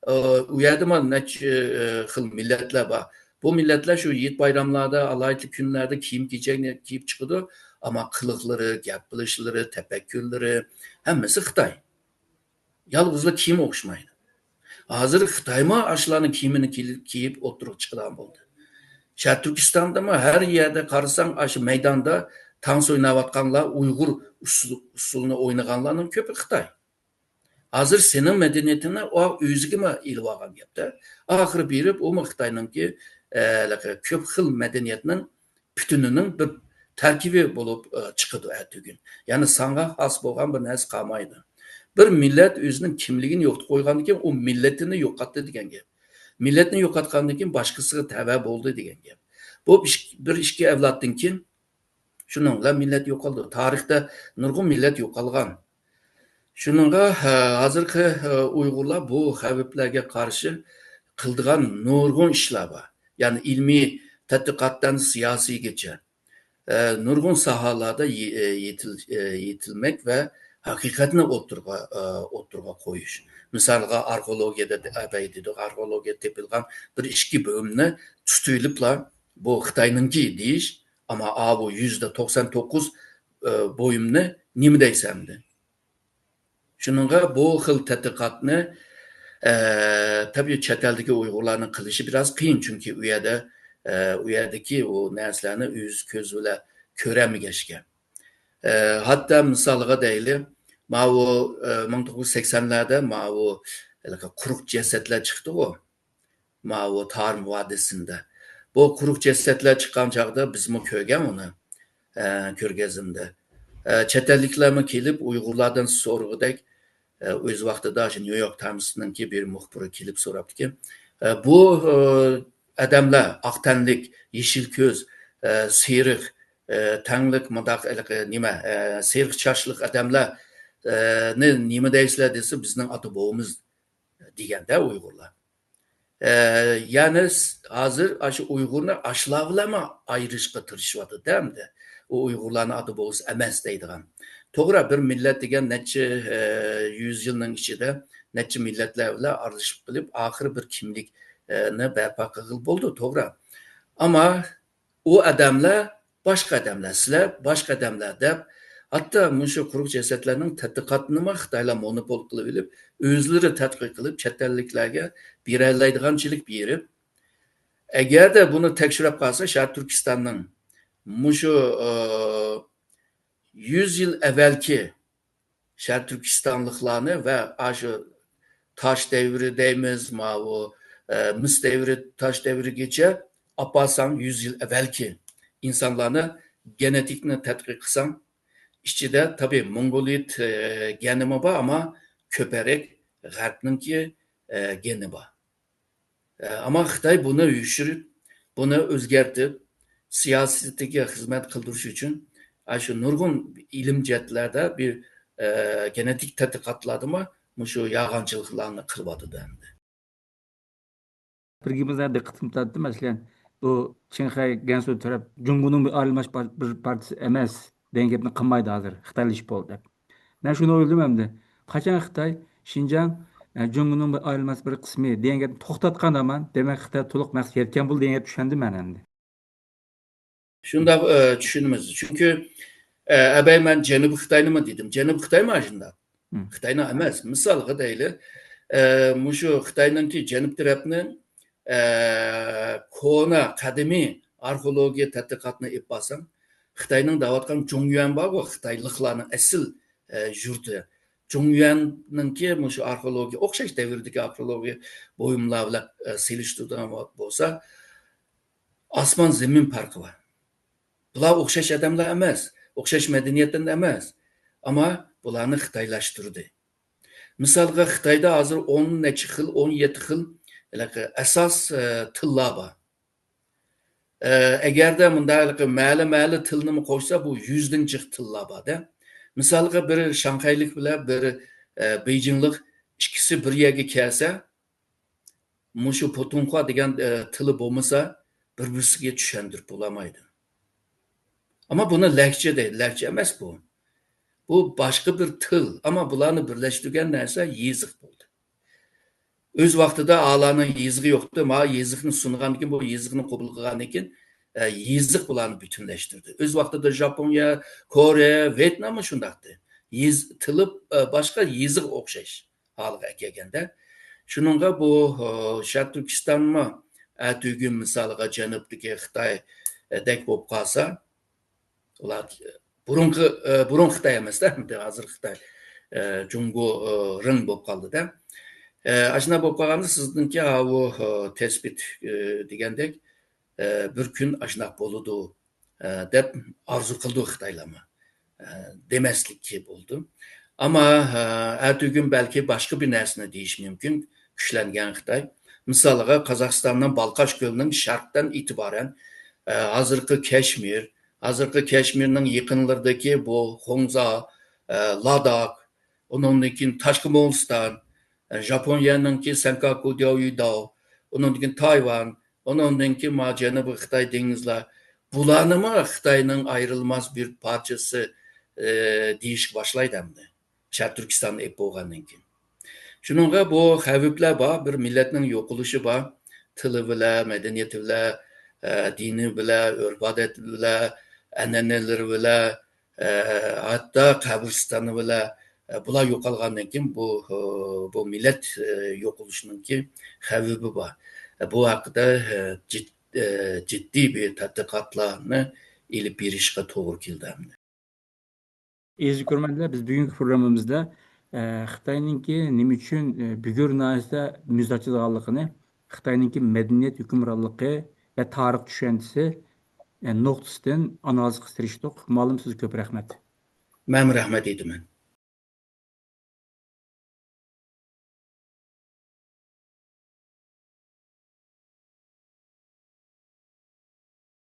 ئە، ئۇ يەردىمۇ نەچچە، ئە، خىل مىللەتلەر بار. بۇ مىللەتلەر شۇ ھېيت بايراملاردا، ئالاھىدە كۈنلەردە كىيىم-كېچەكنى كىيىپ چىقىدۇ. ئەمما قىلىقلىرى، گەپ قىلىشلىرى، تەپەككۇرلىرى ھەممىسى خىتاي. يالغۇزلا كىيىمى ئوخشىمايدۇ. ھازىر خىتايمۇ ئاشۇلارنىڭ كىيىمىنى كىيىپ، كىيىپ ئوتتۇرىغا چىقىدىغان بولدى. شەرقىي تۈركىستاندىمۇ ھەر يەردە قارىساڭ، ئاشۇ مەيداندا تانس ئويناۋاتقانلار، ئۇيغۇر ئۇسسۇل-، ئۇسسۇلىنى ئوينىغانلارنىڭ كۆپى خىتاي. ھازىر سېنىڭ مەدەنىيىتىڭنى ئۇ ئۆزىگىمۇ ئېلىۋالغان گەپتە. ئاخىرى بېرىپ ئۇمۇ خىتاينىڭكى، ئە، ھېلىقى كۆپ خىل مەدەنىيەتنىڭ پۈتۈنىنىڭ بىر تەركىبى بولۇپ، ئە، چىقىدۇ ئەتىگۈن. يەنى ساڭا خاس بولغان بىر نەرسە قالمايدۇ. بىر مىللەت ئۆزىنىڭ كىملىكىنى يوقىتىپ قويغاندىن كېيىن، ئۇ مىللىتىنى يوقاتتى دېگەن گەپ. مىللەتنى يوقاتقاندىن كېيىن، باشقىسىغا تەۋە بولدى دېگەن گەپ. بۇ ئىش-، بىر ئىككى ئەۋلادتىن كېيىن شۇنىڭ بىلەن مىللەت يوقالدى. تارىختا نۇرغۇن مىللەت يوقالغان. شۇنىڭغا، ھە، ھازىرقى، ھە، ئۇيغۇرلار بۇ خەۋپلەرگە قارشى قىلىدىغان نۇرغۇن ئىشلار بار. يەنى ئىلمىي تەتقىقاتتىن سىياسىيگىچە، ئە، نۇرغۇن ساھەلەردە يې-، ئە، يېتىل-، ئە، يېتىلمەك ۋە ھەقىقەتنى ئوتتۇرىغا، ئە، ئوتتۇرىغا قويۇش. مىسالغا، ئارخېئولوگىيەدە دە-، ئەبەي دېدۇق، ئارخېئولوگىيەدە تېپىلغان بىر ئىككى بۇيۇمنى تۇتۇۋېلىپلا، بۇ خىتاينىڭكى دېيىش، ئەمما ئاۋۇ يۈزدە توقسان توققۇز، ئە، بۇيۇمنى نېمە دەيسەن دە؟ شۇنىڭغا بۇ خىل تەتقىقاتنى، ئە، تەبىئىي چەت ئەلدىكى ئۇيغۇرلارنىڭ قىلىشى بىراز قىيىن، چۈنكى ئۇ يەردە، ئە، ئۇ يەردىكى ئۇ نەرسىلەرنى ئۆز كۆزى بىلەن كۆرەلمىگەچكە. ئە، ھەتتا مىسالغا دەيلى، ماۋۇ، ئە، مىڭ توققۇز يۈز سەكسەنلەردە ماۋۇ ھېلىقى قۇرۇق جەسەتلەر چىقتىغۇ. ماۋۇ تارىم ۋادىسىندە. بۇ قۇرۇق جەسەتلەر چىققان چاغدا بىزمۇ كۆرگەن ئۇنى، ئە، كۆرگەزمىدە. ئە، چەت ئەللىكلەرمۇ كېلىپ ئۇيغۇرلاردىن سورىغۇدەك، ئە، ئۆز ۋاقتىدا شۇ نيۇ يورك تايمسنىڭكى بىر مۇخبىرى كېلىپ سوراپتىكەن. ئە، بۇ، ئە، ئادەملەر ئاق تەنلىك، يېشىل كۆز، ئە، سېرىق، ئە، تەڭلىك مۇنداق ھېلىقى نېمە، ئە، سېرىق چاچلىق ئادەملەر، ئە، نى نېمە دەيسىلەر دېسە، بىزنىڭ ئاتا بوۋىمىز دېگەندە ئۇيغۇرلار. ئە، يەنى س-، ھازىر ئاشۇ ئۇيغۇرنى ئاشۇلار بىلەنمۇ ئايرىشقا تىرىشىۋاتىدۇ ئەمدى. ئۇ ئۇيغۇرلارنى ئاتا بوۋىسى ئەمەس دەيدىغان. توغرا، بىر مىللەت دېگەن نەچچە، ئە، يۈز يىلنىڭ ئىچىدە نەچچە مىللەتلەر بىلەن ئارىلىشىپ قېلىپ، ئاخىرى بىر كىملىك، ئە، نى بەرپا قىلغىلى بولىدۇ، توغرا. ئەمما ئۇ ئادەملەر باشقا ئادەملەر، سىلەر باشقا ئادەملەر دەپ، ھەتتا مۇشۇ قۇرۇق جەسەتلەرنىڭ تەتقىقاتىنىمۇ خىتايلار مونوپول قىلىۋېلىپ، ئۆزلىرى تەتقىق قىلىپ، چەت ئەللىكلەرگە بېرەلەيدىغانچىلىك بېرىپ، ئەگەردە بۇنى تەكشۈرۈپ قالسا، شەرقىي تۈركىستاننىڭ مۇشۇ، ئى، يۈز يىل ئەۋۋەلكى شەرقىي تۈركىستانلىقلارنى ۋە ئاشۇ تاش دەۋرى دەيمىز، ماۋۇ، ئە، مىس دەۋرى، تاش دەۋرىگىچە ئاپارساڭ، يۈز يىل ئەۋۋەلكى ئىنسانلارنى، گېنېتىكنى تەتقىق قىلساڭ، ئىچىدە تەبىئىي موڭغۇلىيت، ئە، گېنىمۇ بار، ئەمما كۆپرەك غەربنىڭكى، ئە، گېنى بار. ئەمما خىتاي بۇنى يوشۇرۇپ، بۇنى ئۆزگەرتىپ، سىياسىتىگە خىزمەت قىلدۇرۇش ئۈچۈن، ئاشۇ نۇرغۇن ئىلىم جەھەتلەردە بىر، ئە، گېنېتىك تەتقىقاتلاردىمۇ مۇشۇ يالغانچىلىقلارنى قىلىۋاتىدۇ ئەمدى. بىر گېپىڭىزگە دىققىتىمنى تارتتى، مەسىلەن، بۇ چىڭخەي، گەنسۇ تەرەپ جۇڭگونىڭ بىر ئايرىلماس بار-، بىر پارچىسى ئەمەس دېگەن گەپنى قىلمايدۇ ھازىر، خىتايلىشىپ بولدى دەپ. مەن شۇنى ئويلىدىم ئەمدى. قاچان خىتاي شىنجاڭ، ئە، جۇڭگونىڭ بىر ئايرىلماس بىر قىسمى دېگەن گەپنى توختاتقان ھامان، دېمەك، خىتاي تولۇق مەقسەتكە يەتكەن بولدى دېگەن گەپنى چۈشەندىم مەن ئەمدى. شۇنداق، ئە، چۈشىنىمىز. چۈنكى، ئە، ئەبەي مەن جەنۇبىي خىتاينىمۇ دېدىم. جەنۇبىي خىتايمۇ شۇنداق. مم. خىتاينىڭ ئەمەس. مىسالغا دەيلى، ئە، مۇشۇ خىتاينىڭكى جەنۇب تەرەپنى، ئە، كونا، قەدىمىي ئارخېئولوگىيە تەتقىقاتنى ئېلىپ بارساڭ، خىتاينىڭ دەۋاتقان جۇڭيۈەن بارغۇ، خىتايلىقلارنىڭ ئەسلى، ئە، يۇرتى. جۇڭيۈەننىڭكى مۇشۇ ئارخېئولوگىيە، ئوخشاش دەۋردىكى ئارخېئولوگىيە بۇيۇملار بىلەن، ئە، سېلىشتۇرىدىغان ۋاقىت بولسا، ئاسمان زېمىن پەرقى بار. بۇلار ئوخشاش ئادەملەر ئەمەس، ئوخشاش مەدەنىيەتتىن ئەمەس. ئەمما بۇلارنى خىتايلاشتۇردى. مىسالغا، خىتايدا ھازىر ئون نەچچە خىل، ئون يەتتە خىل ھېلىقى ئاساس، ئە، تىللار بار. ئە، ئەگەردە مۇنداق ھېلىقى مەلە-مەلە تىلنىمۇ قوشسا، بۇ يۈزدىن جىق تىللار بار-دە. مىسالغا، بىر شاڭخەيلىك بىلەن بىر، ئە، بېيجىڭلىق ئىككىسى بىر يەرگە كەلسە، مۇشۇ پۇتۇڭخۇا دېگەن، ئە، تىلى بولمىسا، بىر-بىرسىگە چۈشەندۈرۈپ بولالمايدۇ. ئەمما بۇنى لەھجە دەيدۇ، لەھجە ئەمەس بۇ. بۇ باشقا بىر تىل، ئەمما بۇلارنى بىرلەشتۈرگەن نەرسە يېزىق بولدى. ئۆز ۋاقتىدا ئالارنىڭ يېزىقى يوقتى، مانا يېزىقنى سۇنغاندىن كېيىن، بۇ يېزىقنى قوبۇل قىلغاندىن كېيىن، ئە، يېزىق بۇلارنى پۈتۈنلەشتۈردى. ئۆز ۋاقتىدا ژاپونىيە، كورېيە، ۋيېتناممۇ شۇنداقتى. يېز-، تىلى، ئە، باشقا، يېزىقى ئوخشاش ھالغا ئەكەلگەندە. شۇنىڭغا بۇ، ئە، شەرقىي تۈركىستانمۇ ئەتىگۈن مىسالىغا جەنۇبتىكى خىتايدەك بولۇپ قالسا، ئۇلار بۇرۇنقى، ئە، بۇرۇن خىتاي ئەمەس-دە، ئەمدى ھازىر خىتاي، ئە، جۇڭگو، ئە، رېڭ بولۇپ قالدى-دە. ئە، ئاشۇنداق بولۇپ قالغاندا سىزنىڭكى ھاۋۇ، ئە، تەسبىت، ئە، دېگەندەك، ئە، بىر كۈن ئاشۇنداق بولىدۇ، ئە، دەپ ئارزۇ قىلىدۇ خىتايلارمۇ. ئە، دېمەسلىككە بولىدۇ. ئەمما، ئە، ئەتىگۈن بەلكى باشقا بىر نەرسىنى دېيىشى مۇمكىن، كۈچلەنگەن خىتاي. مىسالىغا، قازاقىستاننىڭ بالقاش كۆلىنىڭ شەرقتىن ئېتىبارەن، ئە، ھازىرقى كەشمىر، ھازىرقى كەشمىرنىڭ يېقىنلىرىدىكى بۇ خۇڭزا، ئە، لاداك، ئۇنىڭدىن كېيىن تاشقى مۇغۇلىستان، ئە، ژاپونىيەنىڭكى سەنكاكۇ دياۋيۈداۋ، ئۇنىڭدىن كېيىن تايۋان، ئۇنىڭدىن كېيىن ما جەنۇبىي خىتاي دېڭىزلار، بۇلارنىمۇ خىتاينىڭ ئايرىلماس بىر پارچىسى، ئە، دېيىشكە باشلايدۇ ئەمدى. شەرقىي تۈركىستاننى ئېلىپ بولغاندىن كېيىن. شۇنىڭغا بۇ خەۋپلەر بار، بىر مىللەتنىڭ يوقىلىشى بار. تىلى بىلەن، مەدەنىيىتى بىلەن، ئە، دىنى بىلەن، ئۆرپ-ئادەتلىرى بىلەن، ئەنئەنىلىرى بىلەن، ئە، ھەتتا قەبرىستانى بىلەن، ئە، بۇلار يوقالغاندىن كېيىن بۇ، ئە، بۇ مىللەت، ئە، يوقىلىشىنىڭكى خەۋپى بار. ئە، بۇ ھەققىدە، ئە، جىد-، ئە، جىددىي بىر تەتقىقاتلارنى ئېلىپ بېرىشقا توغرا كېلىدۇ ئەمدى. ئەزىز كۆرۈرمەنلەر، بىز بۈگۈنكى پروگراممىمىزدا، ئە، خىتاينىڭكى نېمە ئۈچۈن، ئە، بۈگۈر ناھىيەسىدە مۇز ئاچىدىغانلىقىنى، خىتاينىڭكى مەدەنىيەت ھۆكۈمرانلىقى ۋە تارىخ چۈشەنچىسى، ئە، نۇقتىسىدىن ئانالىز قىلىشقا تىرىشتۇق. مۇئەللىم، سىزگە كۆپ رەھمەت. مەنمۇ رەھمەت ئېيتىمەن.